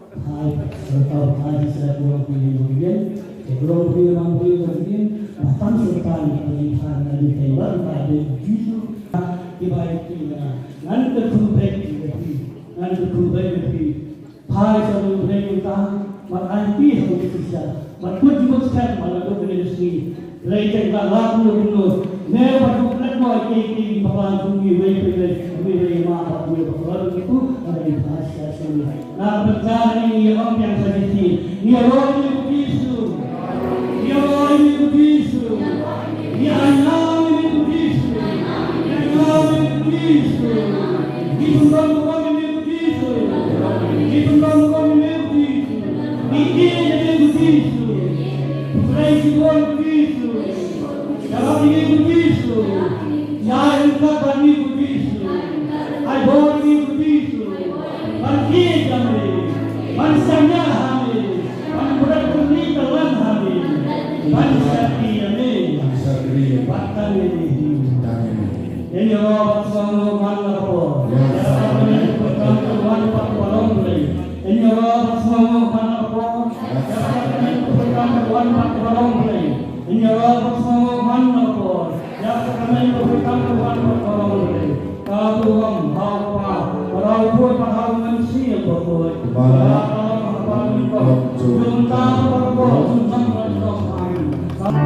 Hai, serta hai sisa kurang pilih mungkin. Kurang pilih mungkin mungkin. Bahkan serta yang paling hana di tembak pada jujur. Kibai kila. Ngan terkumpet di. Ngan terkumpet di. Hai sisa kurang pilih mungkin. Mat anti sisa. Mat pun juga sekat. Malah tu kena sini. Lei teng la la kumno kumno. Ne ba tu klet mo ki ki bakla tu ngi wei pe lei ngi wei ma ba ngi bakla tu tu ada di bahasa sini. Na berkah ni ngi ong yang sa di sini. Ngi roi ni ku Jisu. Ngi roi ni ku Jisu. Ngi anyau ni ku Jisu. Ngi anyau ni ku Jisu. Ngi pynrong roi ni ku Jisu. Ngi pynrong roi ni ku Jisu. Ngi ki ni ku Jisu. Pynroi ki roi ku Jisu. Ïarap ïa ngi ko Jisu. Ïa ryngkat bad ngi ko Jisu. Ai bor ïa ngi ko Jisu. Ban ïeit ïa me. Ban shaniah ha me. Ban bret kyrni kyllon ha me. Ban shakri ïa me. Ban shakri ïa me. Ban tang ïa me. Tang ïa me. Ïa ngi ïaroh bad sngewbha man la ka por. Ïa ka kyrteng ka wan bad ka long Blei. Ïa ngi ïaroh bad sngewbha man la ka por. Ïa ka kyrteng ka wan bad ka long Blei. Ïa ngi ïaroh bad sngewbha man la ka por. Ïa ka kyrteng ka wan bad ka long Blei. Ka tu wan ha u Kpa, bad ha u Khun, bad ha u Mynsiem Bakhuid. Ba la ka long ha u Kpa mynta, mynta bad ka por, mynta bad ka por.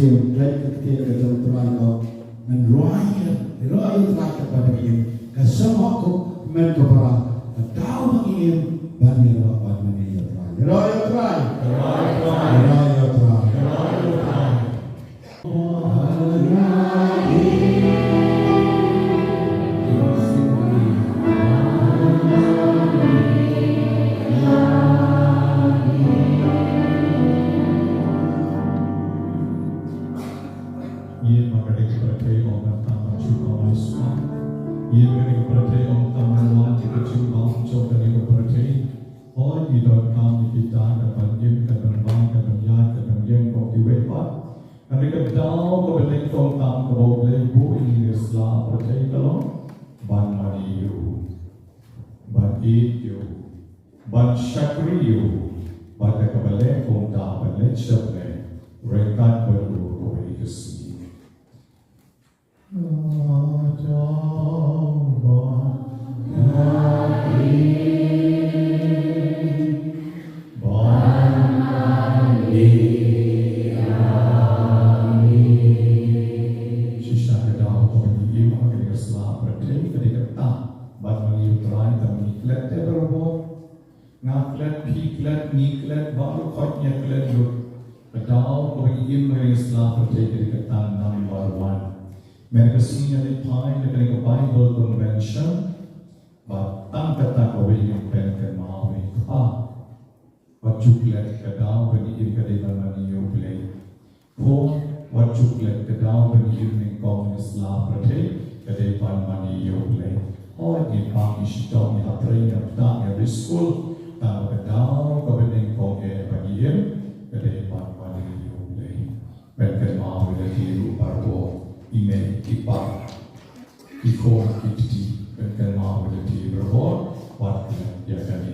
Khlem ka ktien ka jong U Trai ko, ngan rwai ïa, rwai ïa U Trai ka ba da im, ka seng hok ko, men ka para, ka daw ba ngi im, ban ïarap ban mane ïa U Trai. Rwai ïa U Trai. Rwai ïa U Trai. Rwai ïa U Trai. Ïa ma ka dei ka pyrthei ong ngan tang ban shu kawai shuwa. Ïa ma ka dei ka pyrthei ong tang ban wan ïa ka jingbam jong ka dei ka pyrthei. Hooid ngi donkam ïa kita ka ban im, ka ban bam, ka ban ïaid, ka ban ïeng kum kiwei pat. Hynrei ka daw ka ba nyngkong tam kaba U Blei buh ïa ngi ha sla pyrthei ka long ban mane ïa u, ban ïeit ïa u, ban shakri ïa u, bad da kaba leh kumta ban leit sha U Blei ryngkat bad u kawei ka sngi. Shisha ka daw kaba ngi im ha kane ka sla pyrthei ka dei kata ban mane ïa U Trai, tang ngi klet te barabor. Nga klet, phi klet, ngi klet, baroh khoit ngi klet lut. Ka daw kaba ngi im ha kane ka sla pyrthei ka dei kata number one. Mynta ka sngi ngi leit phai na kane ka Bible Convention. Bad tang kata kawei ngan pynkynmaw ïa phi. Wat ju klet, ka daw ba ngi im ka dei ban mane ïa U Blei. Khun, wat ju klet, ka daw ba ngi im nyngkong ha sla pyrthei ka dei ban mane ïa U Blei. Hooid ngi pang, ngi shitom, ngi hap trei, ngi hap ktah, ngi hap skul. Tang ba ka daw kaba nyngkong eh ba ngi im ka dei ban mane ïa U Blei. Pynkynmaw ïa lade ruh barabor, i mei i pa, i khun i kti, pynkynmaw ïa lade barabor, wat klet ïa kane.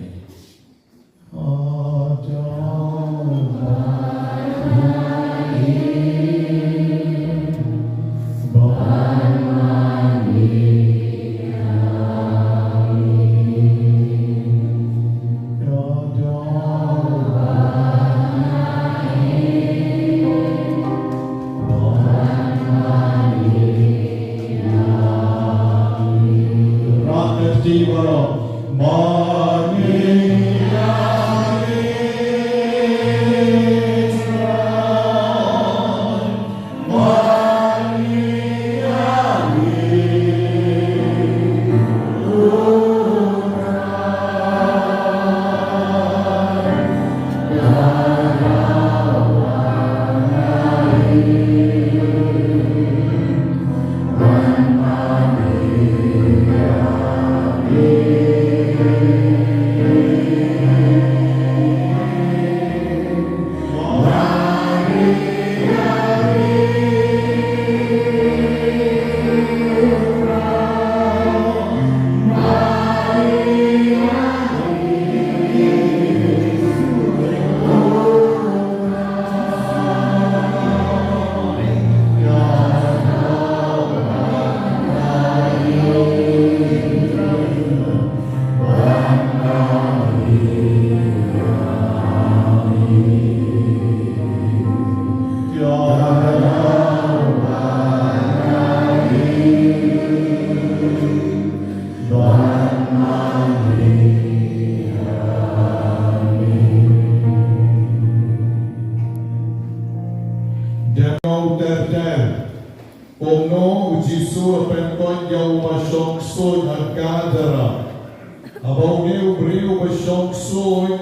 Dei u ter ter. Kumno u Jisu u la pynkoit ïa uba shong ksuid ha Gadara. Haba une u briew uba shong ksuid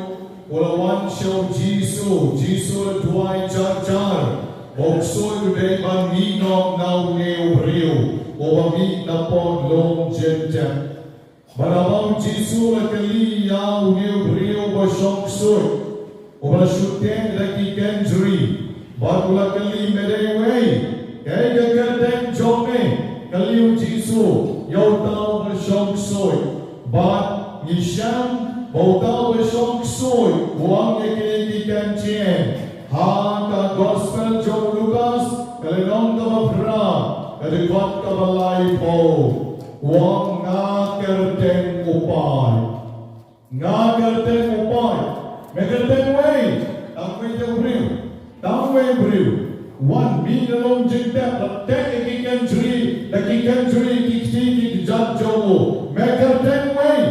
u la wan sha u Jisu, u Jisu u la duwai jar jar ba u ksuid u dei ban mih noh na une u briew uba mih na poh lum jingtep. Bad haba u Jisu u la kylli ïa une u briew uba shong ksuid uba la shu teh da ki kynjri, bad u la kylli, me dei uei? Kaei ka kyrteng jong me? Kylli u Jisu ïa uta uba shong ksuid. Bad ngi shem ba uta uba shong ksuid u ong ïa kine ki kynjri ha ka Gospel jong u Lukas, ka lynnong kaba phra, ka dkhot kaba laiphew. U ong, nga kyrteng u paid. Nga kyrteng u paid. Me kyrteng uei? Tang uwei u briew. Tang uwei u briew. Wan, mih na long jingtep, da teh ïa ki kynjri, da ki kynjri ki kti ki kjat jong u. Me kyrteng uei?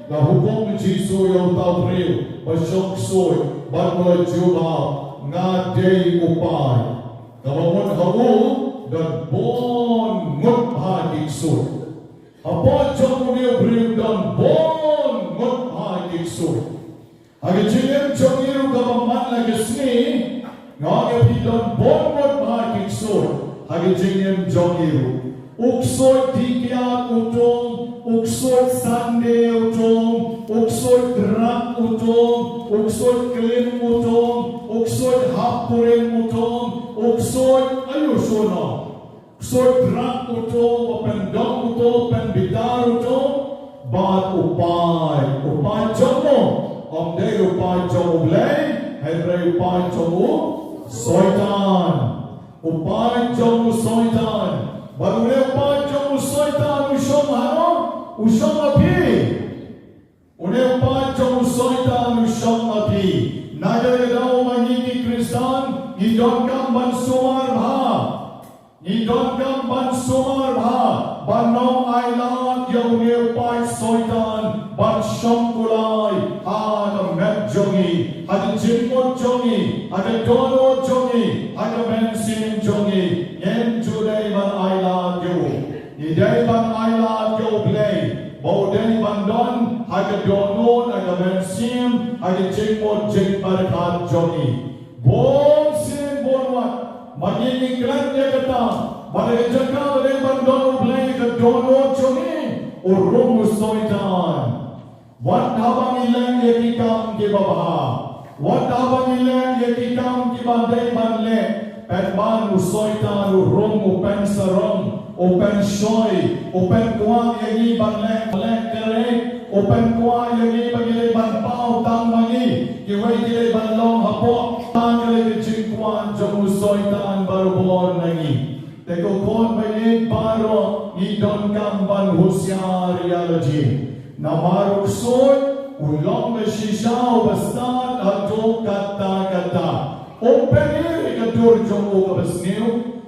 La hukum u Jisu ïa uta u briew ba shong ksuid, bad u la jubab, nga dei u paid. Kaba mut ha u don bun ngut bha ki ksuid. Hapoh jong une u briew don bun ngut bha ki ksuid. Ha ka jingim jong ngi ruh kaba man la ka sngi, nga ong ïa phi don bun ngut bha ki ksuid ha ka jingim jong ngi ruh. U ksuid dih kiad u tong, u ksuid Sunday u tong, u ksuid drug u tong, u ksuid klim u tong, u ksuid hap purim u tong, u ksuid aïu shuh noh. Ksuid drug u tong, u pyndong u tong, u pynbitar u tong, bad u paid, u paid jong u, ym dei u paid jong U Blei, hynrei u paid jong u Soitan. U paid jong u Soitan. Bad une u paid jong u Soitan u shong hano? U shong ha phi. Une u paid jong u Soitan u shong ha phi. Na kata ka daw ma ngi ki Khristan, ngi donkam ban sumar bha. Ngi donkam ban sumar bha, ban ym ailad ïa une u paid Soitan ban shong kulai ha ka met jong ngi, ha ka jingmut jong ngi, ha ka dohnud jong ngi, ha ka mynsiem jong ngi. Ngim ju dei ban ailad ïa u. Ngi dei ban ailad ïa U Blei ba u dei ban don ha ka dohnud, ha ka mynsiem, ha ka jingmut jingpyrkhat jong ngi. Bun sien bun wat ma ngi ngi klet ïa kata, bad ha ka jaka ba dei ban don U Blei ha ka dohnud jong ngi, u rung u Soitan. Wat haba ngi leh ïa ki kam kiba bha, wat haba ngi leh ïa ki kam kiba dei ban leh, pynban u Soitan u rung, u pynsarong, u pynshoi, u pynkwah ïa ngi ban leh, leh kyrek, u pynkwah ïa ngi ba ngi dei ban paw tang ma ngi, kiwei ki dei ban long hapoh. Tang kane ka jingkwah jong u Soitan barabor na ngi. Te ko khun baieit baroh, ngi donkam ban husiar ïa lade. Namar u ksuid u long ka shisha uba stad haduh katta katta. Um pynïr ïa ka dur jong u kaba sniew,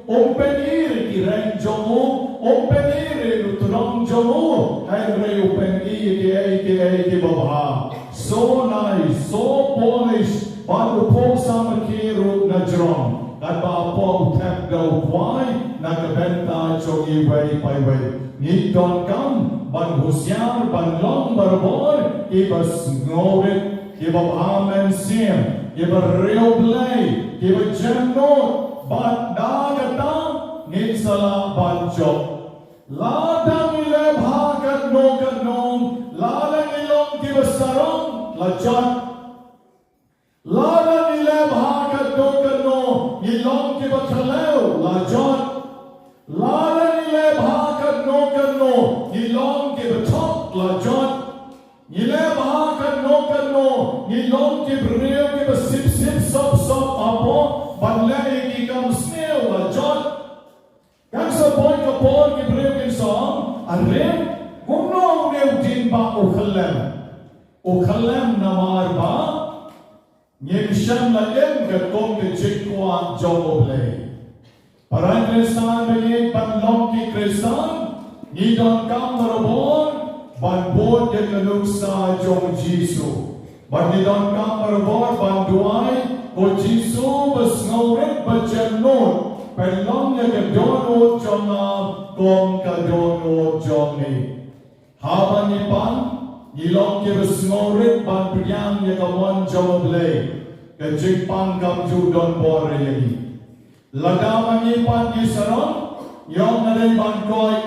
um pynïr ïa ki reng jong u, um pynïr ïa u tnong jong u, hynrei u pyni ïa kiei kiei kiba bha. So nice, so polished, bad u phuh samrkhie ruh na jrong. Katba hapoh u thep da u kwai na ka bynta jong iwei pa iwei. Ngi donkam ban husiar, ban long barabor kiba sngewrit, kiba bha mynsiem, kiba riewblei, kiba jemnud, bad da kata ngin sa lah ban jop. Lada ngi leh bha katno katno, lada ngi long kiba sarong, la jot. Lada ngi leh bha katno katno, ngi long kiba khlem, la jot. Lada ngi leh bha katno katno, ngi long kiba thok, la jot. Ngi leh bha katno katno, ngi long ki briew kiba sip sip sop sop hapoh ban leh ïa ki kam sniew, la jot. Kan sa poi ka por ki briew kin sa ong, are, kumno une u dieng ba u khlem? U khlem namar ba ngim shym la im katkum ka jingkwah jong U Blei. Para Khristan, ba ngin ban long ki Khristan, ngi donkam barabor ban bud ïa ka nuksa jong u Jisu. Bad ngi donkam barabor ban duwai, ko Jisu ba sngewrit ba jemnud, pynlong ïa ka dohnud jong nga kum ka dohnud jong me. Haba ngi pan, ngi long kiba sngewrit ban pdiang ïa ka mon jong U Blei. Ka jingpang kam ju don bor ïa ngi. Lada ma ngi pat ngi sarong, ngi ong nga dei ban koit,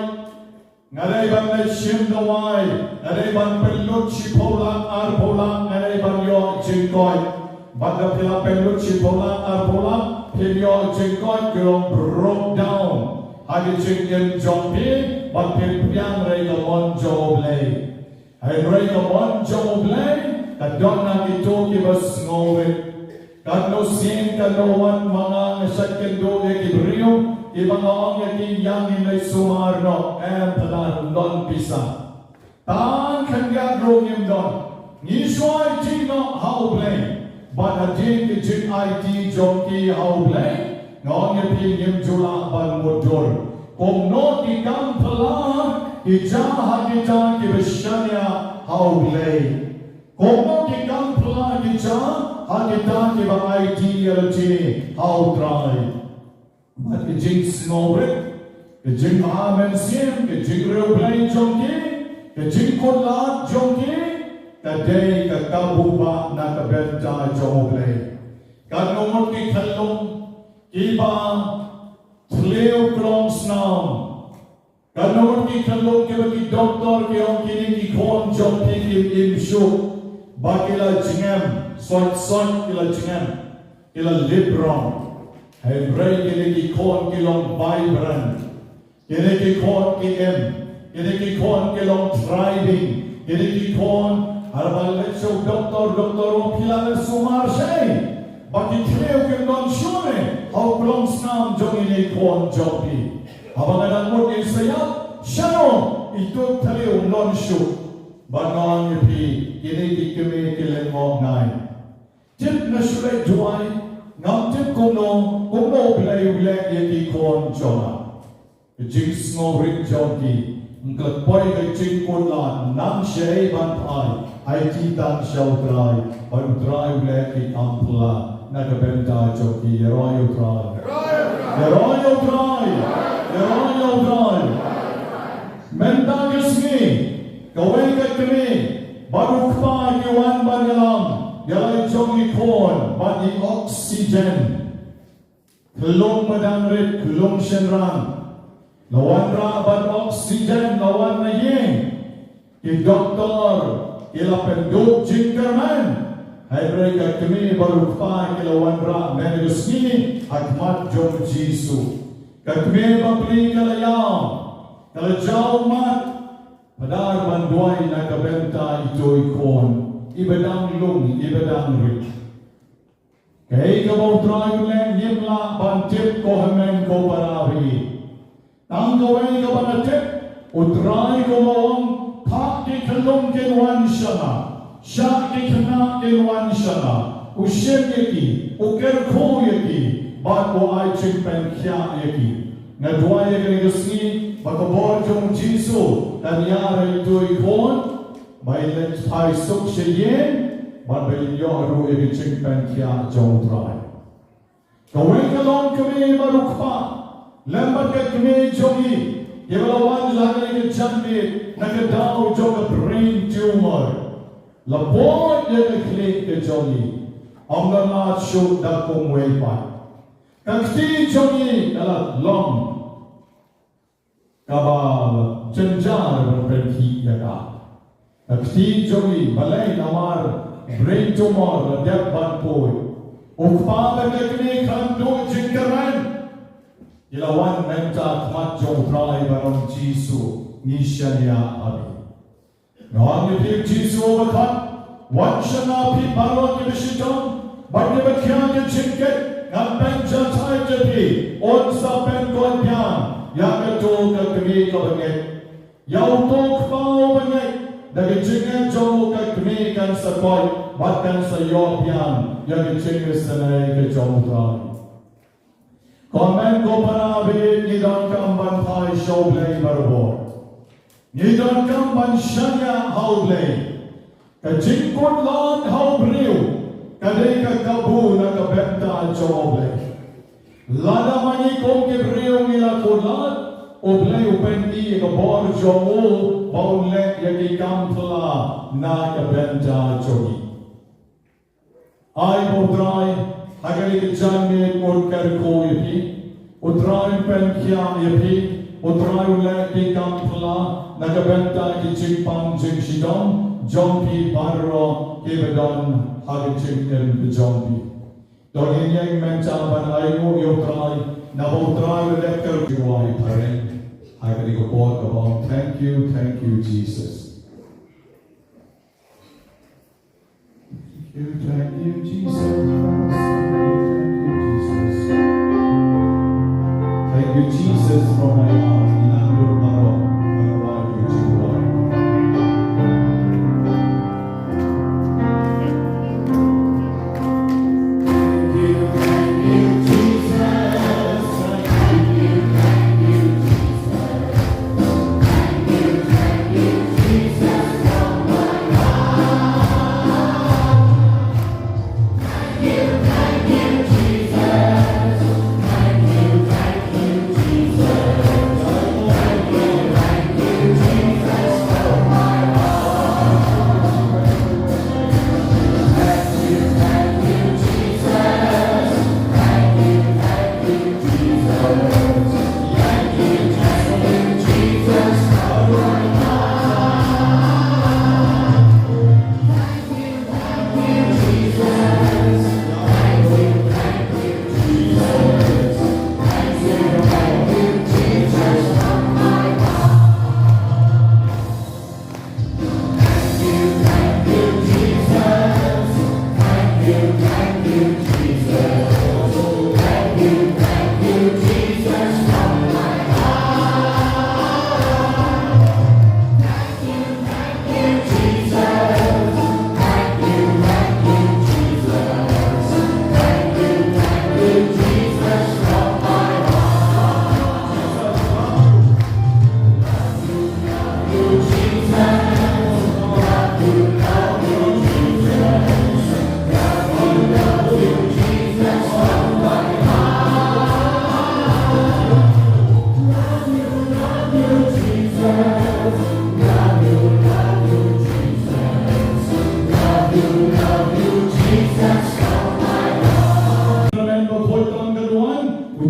nga dei ban leit shim dawai, nga dei ban pynlut shiphew lak arphew lak, nga dei ban ïoh jingkoit. Bad lada phi la pynlut shiphew lak arphew lak, phin ïoh jingkoit, ki long broke down ha ka jingim jong phi, bad phin pdiang ïa ka mon jong U Blei. Hynrei ka mon jong U Blei ka don ha kito kiba sngewrit. Katno sien katno wat ma nga nga shait kynduh ïa ki briew kiba nga ong ïa ki, ïa ngin leit sumar noh, em, pynban ym don pisa. Tang khyndiat ruh ngim don. Ngi shu aiti noh ha U Blei. Bad hadien ka jingaiti jong ki ha U Blei, nga ong Phi ngim ju lah ban mutdur. Kumno ki kam phylla ki jia ha kita kiba shaniah ha U Blei. Kumno ki kam phylla ki jia ha kita kiba aiti ïa la jong ngi ha U Trai. Bad ka jingsngewrit, ka jingmaham mynsiem, ka jingriewblei jong ki, ka jingkutlad jong ki, ka dei ka kabu ba na ka bynta jong U Blei. Katno ngut ki khyllung kiba thliew klong snam. Katno ngut ki khyllung kiba ki doktor ki ong kine ki khun jong phi kim im shuh. Ba ki la jngem, soit soit ki la jngem. Ki la lip rong. Hynrei kine ki khun ki long vibrant. Kine ki khun ki im. Kine ki khun ki long thriving. Kine ki khun, haba leit sha u doktor, doktor u ong phi la leh sumar shai. Ba ki thliew kim don shuh ne ha u klong snam jong ine i khun jong phi. Haba nga dang mut ïa sa ïap, shano ito i thliew ym don shuh. Bad nga ong ïa phi, kine ki kmie ki lyngngoh ngai. Tip nga shu leit duwai, ngam tip kumno, kumno U Blei u leh ïa ki khun jong nga. Ka jingsngewrit jong ki, nga klet poi ka jingkutlad, nang shaei ban phai, aiti tang sha U Trai, bad U Trai u leh ki kam phylla na ka bynta jong ki. Ïaroh ïa U Trai. Ïaroh ïa U Trai. Ïaroh ïa U Trai. Mynta ka sngi, kawei ka kmie bad u kpa ki wan ban ïalam ïa la jong i khun bad i oxygen. Khyllung ba dang rit, khyllung shynrang. La wanrah bad oxygen, la wan na ïing. Ki doktor ki la pynduh jingkyrmen. Hynrei ka kmie bad u kpa ki la wanrah mynta ka sngi ha khmat jong U Jisu. Ka kmie bapli ka la ïaw, ka la jaw ummat. Pdar ban duwai na ka bynta ito i khun iba dang lung, iba dang rit. Kaei kaba U Trai u leh ngim lah ban tip, ko hynmen ko para baieit. Tang kawei kaba nga tip, U Trai kumba u ong, phah ki khyllung kin wan sha nga, shah ki khynnah kin wan sha nga, u shim ïa ki, u kyrkhu ïa ki, bad u ai jingpynkhiah ïa ki. Nga duwai ïa kane ka sngi ba ka bor jong U Jisu kan ïar ïa ito i khun, ba in leit phai suk sha ïing, bad ba in ïoh ruh ïa ka jingpynkhiah jong U Trai. Kawei ka longkmie bad u kpa lem bad ka kmie jong i, kiba la wan ha kane ka janmiet na ka daw jong ka brain tumor. La bud ïa ka khlieh ka jong i, ym don lad shuh da kumwei pat. Ka kti jong i ka la long kaba jynjar ban pynkhih ïa ka. Ka kti jong i, balei? Namar brain tumor la dep ban poi. U kpa bad ka kmie khlem duh jingkyrmen, ki la wan mynta ha khmat jong U Trai bad ong, Jisu, ngi shaniah ha me. Nga ong ïa phi, U Jisu u ba khot, wan sha nga phi baroh kiba shitom bad kiba khia ka jingkit, ngan pynjahthait ïa phi. Un sa pynkoit biang ïa kato ka kmie kaba ngeit. Ïa uto u kpa uba ngeit, da ka jingngeit jong u ka kmie kan sa koit bad kan sa ïoh biang ïa ka jingïasnoh ka jong U Trai. Ko hynmen ko para baieit, ngi donkam ban phai sha U Blei barabor. Ngi donkam ban shaniah ha U Blei. Ka jingkutlad ha u briew ka dei ka kabu na ka bynta jong U Blei. Lada ma ngi kum ki briew ngi la kutlad, U Blei u pyni ïa ka bor jong u ba un leh ïa ki kam phylla na ka bynta jong ngi. Ai ba U Trai ha kane ka janmiet un kyrkhu ïa phi, U Trai un pynkhiah ïa phi, U Trai un leh ki kam phylla na ka bynta ki jingpang jingshitom jong phi baroh kiba don ha ka jingim ka jong phi. To ngin ïeng mynta ban ainguh ïa U Trai, naba U Trai u leh kyrkhu ïa phi. Ha kane ka por kaba ong, thank you, thank you, Jesus. Thank you, thank you, Jesus. Thank you, Jesus. Thank you, Jesus, from my heart. Ngi nang lut baroh, baroh ïa U Trai. Thank you, thank you, Jesus.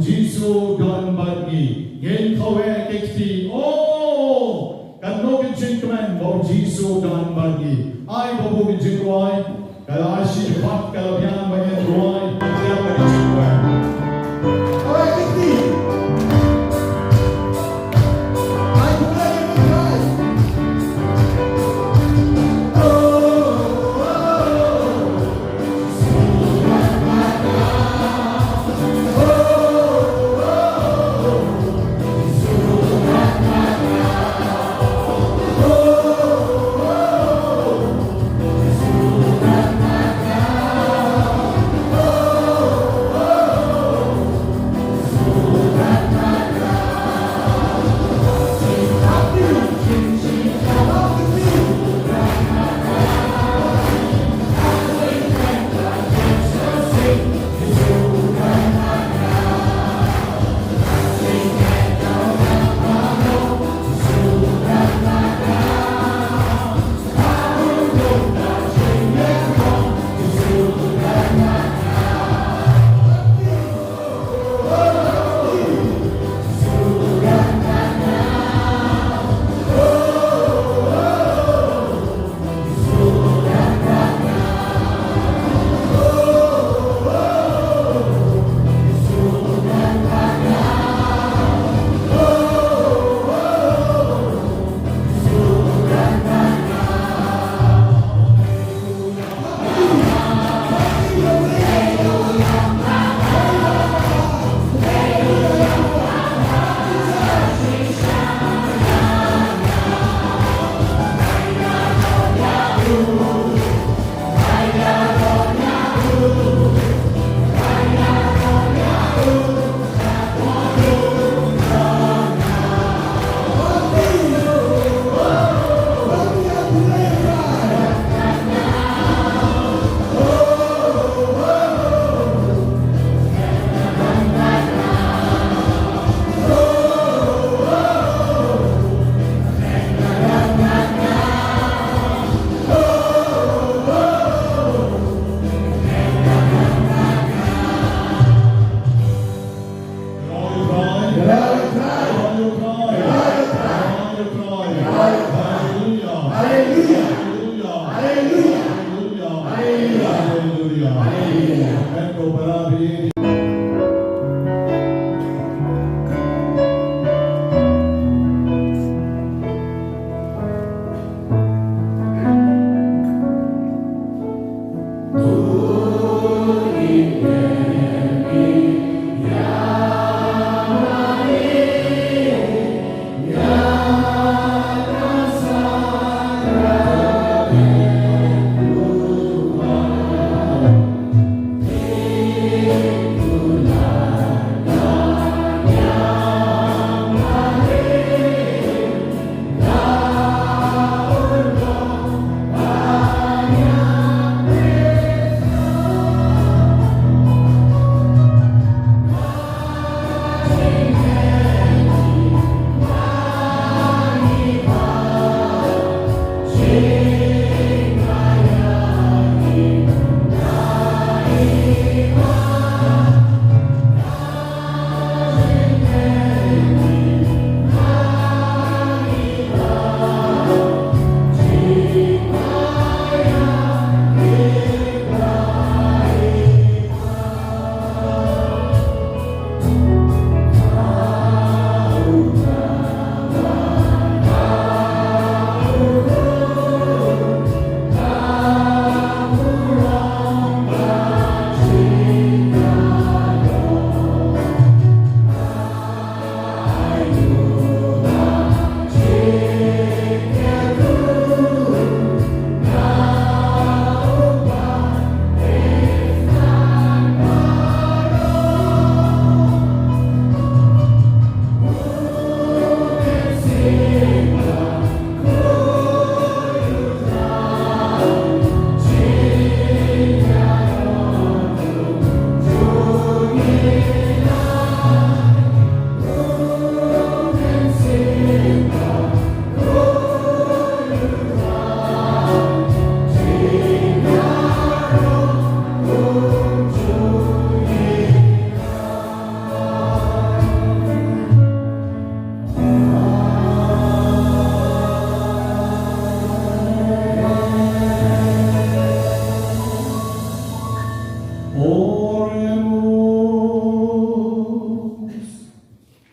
Jisu don bad ngi. Ngin kaweh ki kti. Oh, katno ki jingkmen ba u Jisu don bad ngi. Ai ba u ki jingrwai. Ka la ai shi pat ka la biang ba ngin rwai. Ka la biang ba ngin rwai. Kaweh ki kti. Ai kaweh ki kti.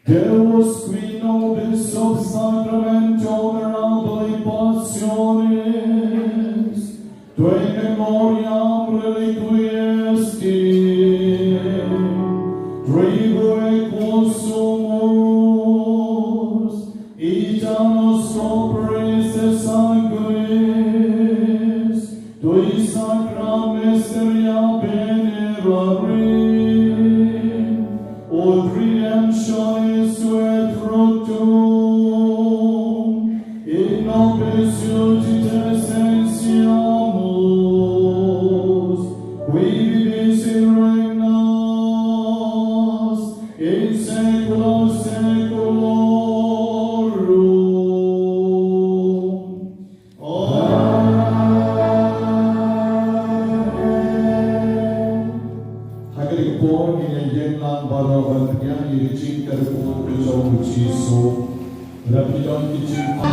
Deus qui nobis sub sacramentum mirabili passionis, tu memoriam reliquiae esti, tribue quo sumus, ita nos copris et sanguis tui sacra mysteria venerarim, ut redemptionis sui et fructum, in nobis iudite sentiamus, qui vivit et regnas in saecula saeculorum. Amen. Ha kane ka por ngin ïa ïeng lang baroh ban pdiang ïa ka jingkyrkhu ka jong u Jisu. Lada phi don ki jingkyrkhu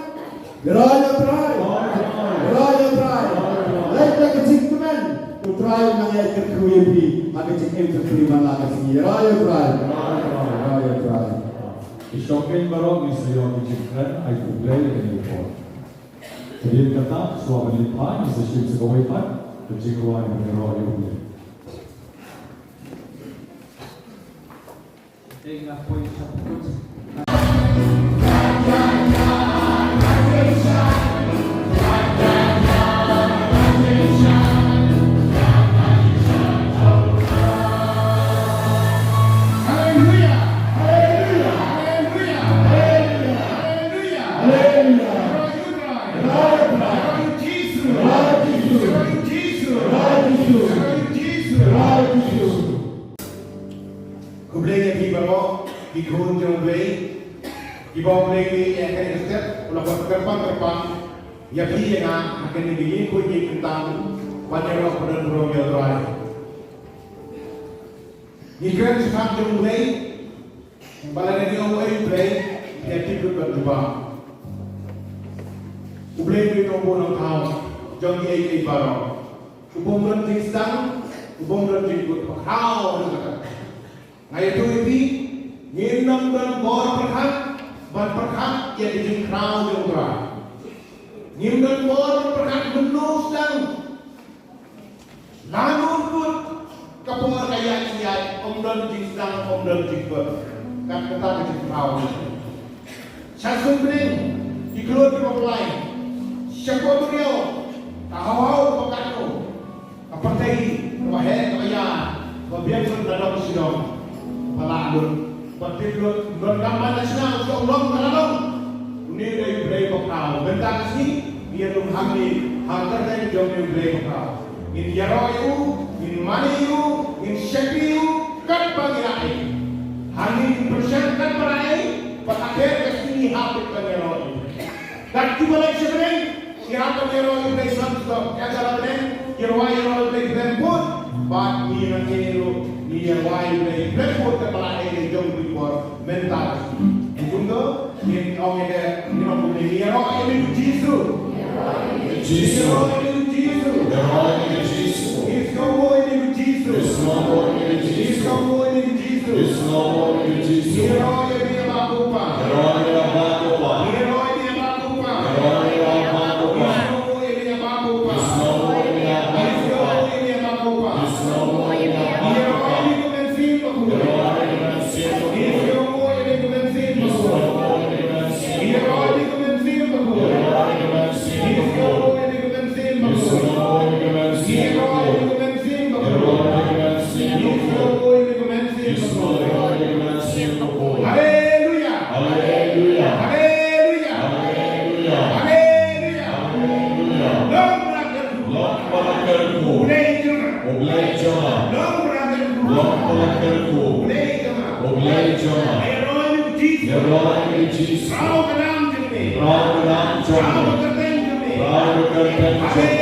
Ïaroh ïa U Trai. Ïaroh ïa U Trai. Leit da ka jingkmen. U Trai u nang ïai kyrkhu ïa phi ha ka jingim jong phi man la ka sngi. Ïaroh ïa U Trai. Ïaroh ïa U Trai. Ki shongkun baroh, ngin sa ïoh ki jingkren, ai khublei ïa kane ka por. Hadien kata, shuwa ban ïa phai, ngin sa shim sa kawei pat ka jingrwai ban ïaroh ïa U Blei. Khublei ïa phi baroh, ki khun jong U Blei, kiba U Blei u ïeit ïa ka step, u la pyndonkam kyrpang ïa phi ïa nga ha kane ka ïing khuid ïing kyntang, ban ïaroh pyndonkam ïa U Trai. Ngi kren shaphang jong U Blei, ba lada ngi ong U Blei, ngi tip lut ban jubab. U Blei u dei u nongbuh nongthaw jong kiei kiei baroh. U bym don jingsdang, u bym don jingkut, pynkhraw ruh kata. Nga ïathuh ïa phi, ngin ym don bor pyrkhat ban pyrkhat ïa ka jingkhraw jong U Trai. Ngim don bor ban pyrkhat mynno sdang. Lano kut ka por ka ïaid ïaid, ym don jingsdang, ym don jingkut. Kat kata ka jingkhraw. Sha suiñ bneng, ki khlur kiba blai. Sha ka duriaw, ka haw haw kaba katno. Ka pyrthei kaba heh kaba ïar, kaba biang lut na dong shi dong, ba lah lut, ba tip lut, ym don kam ban da shna, u shong long ka la long. Une u dei U Blei bakhraw. Mynta ka sngi, ngi ïa lum hangne ha ka kyrteng jong une U Blei bakhraw. Ngin ïaroh ïa u, ngin mane ïa u, ngin shakri ïa u, katba ngi lah ïa u. Hangne ngin pynshai katba lah ïa u, bad ha kher ka sngi ngi hap ban ïaroh ïa u. Kat kiba leit sha bneng, ngi hap ban ïaroh ïa U Blei non stop. Ïa ka la bneng, ngi rwai ïaroh ïa U Blei khlem pud. Bad ngi nang ïaroh, ngi ïarwai ïa U Blei khlem pud, katba lah ïa u jong u por mynta. Ngi kumto, ngin ong ïa ka, ngin ong Ïaroh ïa me ko Jisu. Jisu. Ïaroh ïa me ko Jisu. Ïaroh ïa me ko Jisu. Ïohsngew ïa me ko Jisu. Ïohsngew ïa me ko Jisu. Ïohsngew ïa me ko Jisu. Ïohsngew ïa me ko Jisu. Ïaroh ïa me ïa Bah ko Kpa. Ïaroh ïa me ïa Bah ko Kpa. Ïaroh ïa me ïa Bah ko Kpa. Ïohsngew ïa me ïa Bah ko Kpa. Ïohsngew ïa me ïa Bah ko Kpa. Ïohsngew ïa me ïa Bah ko Kpa. Ïohsngew ïa me ïa Bah ko Kpa. Ïaroh ïa me ko Mynsiem Bakhuid. Ïaroh ïa me ko Mynsiem Bakhuid. Ïohsngew ïa me ko Mynsiem Bakhuid. Ïaroh ïa me ko Mynsiem Bakhuid. Ïohsngew ïa me ko Mynsiem Bakhuid. Ïaroh ïa me ko Mynsiem Bakhuid. Ïohsngew ïa me ko Mynsiem Bakhuid. Ïohsngew ïa me ko Mynsiem Bakhuid. Ïohsngew ïa me ko Mynsiem Bakhuid. Haleluia. Haleluia. Haleluia. Haleluia. Haleluia. Haleluia. Long Balang Kyrkhu. Long Balang Kyrkhu. U Blei jong nga. U Blei jong nga. Long Balang Kyrkhu. Long Balang Kyrkhu. U Blei jong nga. U Blei jong nga. Ïaroh ïa me ko Jisu. Ïaroh ïa me ko Jisu. Khraw ka nam jong me. Khraw ka nam jong me. Khraw ka kyrteng jong me. Khraw ka kyrteng jong me.